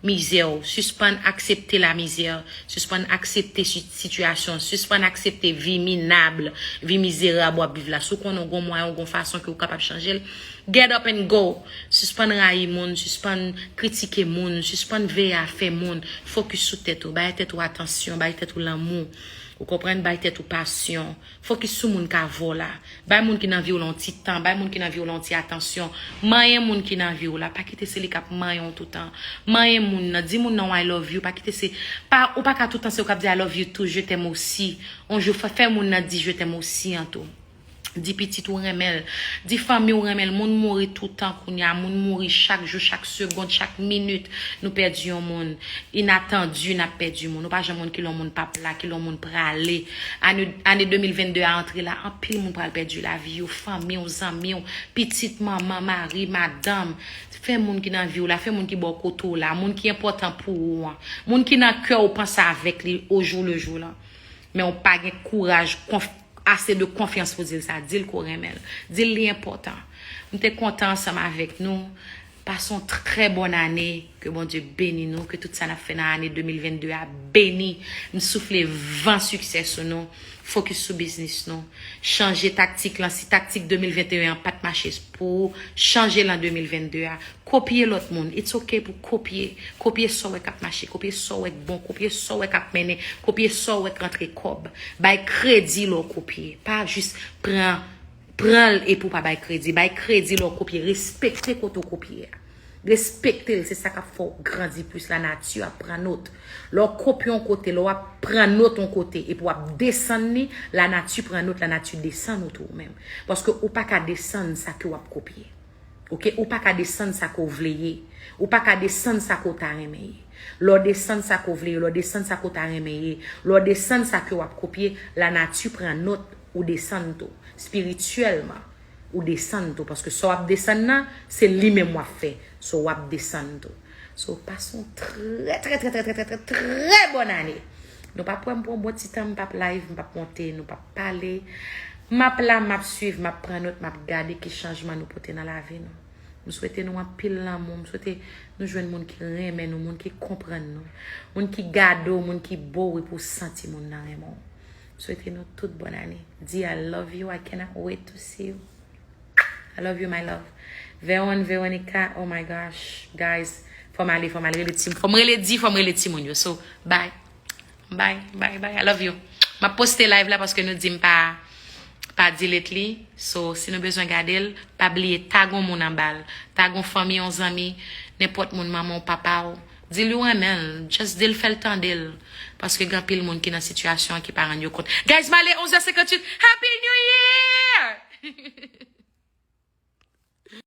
mizè w. Sispann aksepte lamizè. Sispann aksepte si-, sitiyasyon. Sispann aksepte vi minab, vi mizerab w ap viv la. Si w konnen w gon mwayen, w gon fason ke w kapab chanje l, get up and go. Sispann rayi moun, sispann kritike moun, sispann veye afè moun. Fokis sou tèt ou, bay tèt ou atansyon, bay tèt ou lanmou. Ou konprann? Bay tèt ou pasyon. Fokis sou moun k avè w la. Bay moun ki nan vi w la yon ti tan. Bay moun ki nan vi w la yon ti atansyon. Manyen moun ki nan vi w la. Pa kite se li k ap manyen w toutan. Manyen moun nan. Di moun nan I love you. Pa kite se, pa, ou pa ka toutan se ou k ap di I love you too, je t'aime aussi. On jou, fè, fè moun nan di je t'aime aussi an tou. Di pitit ou renmen l. Di fanmi w renmen l. Moun mouri toutan kounye a. Moun mouri chak jou, chak segond, chak minit. Nou pèdi yon moun. Inatandi, n ap pèdi moun. Ou pa janm konn kilè yon moun p ap la, kilè yon moun prale. Ane, ane de mil vennde a antre la, anpil moun pral pèdi lavi yo, fanmi w, zanmi w, pitit, manman, mari, madanm. Fè moun ki nan vi w la, fè moun ki bò kote w la, moun ki enpòtan pou ou an, moun ki nan kè w, panse avèk li au jour le jour la. Men w pa gen kouraj, konf-, ase de konfyans pou di l sa. Di l ke w renmen l. Di l li enpòtan. M te kontan ansanm avèk nou. Pase yon trè bòn ane. Ke Bondye beni nou. Ke tout sa n ap fè nan ane de mil vennde a beni. M soufle van siksè sou nou. Fokis sou biznis nou. Chanje taktik lan. Si taktik de mil venteyen an pa t mache pou ou, chanje l an de mil vennde a. Kopye lòt moun. It's ok pou kopye. Kopye sa w wè k ap mache. Kopye sa w wè k bon. Kopye sa w wè k ap mennen. Kopye sa w wè k rantre kòb. Bay kredi lè w kopye. Pa jis pran, pran l epi w pa bay kredi. Bay kredi lè w kopye. Respekte kote w kopye a. Respekte l, se sa k ap fè w grandi plis. Lanati ap pran nòt. Lè w kopye yon kote, lè w ap pran nòt yon kote, epi w ap desann li, lanati pran nòt, lanati desann ou tou ou menm. Paske ou pa ka desann sa ke w ap kopye. Oke? Ou pa ka desann sa ke w vle ye. Ou pa ka desann sa ke w ta renmen ye. Lè w desann sa ke w vle ye, lè w desann sa ke w ta renmen ye, lè w desann sa ke w ap kopye, lanati pran nòt, ou desann tou. Espirityèlman, ou desann tou. Paske sa w ap desann nan, se li menm w ap fè. So, w ap desann tou. So, pase yon trè, trè, trè bòn ane. Nou p ap wè m pou yon bon ti tan, m p ap live, m p ap monte, nou p ap pale. M ap la, m ap swiv, m ap pran nòt, m ap gade ki chanjman nou pote nan lavi nou. M swete nou anpil lanmou, m swete nou jwenn moun ki renmen nou, moun ki konprann nou, moun ki gade w, moun ki bo w epi w santi moun nan renmen w. M swete nou tout bòn ane. Di I love you, I cannot wait to see you. I love you, my love. Veron, Veronica, oh my gosh. Guys, fò m ale, fò m ale rele timoun. Fò m rele di, fò m rele timoun yo. So, bye. Bye, bye, bye. I love you. M ap poste live la paske nou di m pa, pa delete li. So, si nou bezwen gade l, pa bliye tag yon moun anba l. Tag yon fanmi, yon zanmi, nenpòt moun, manman w, papa w. Di l ou renmen l. Just di l, fè l tande l. Paske gen anpil moun ki nan sitiyasyon an ki pa rann yo kont. Guys, m ale onz è senkantuit. Happy New Year!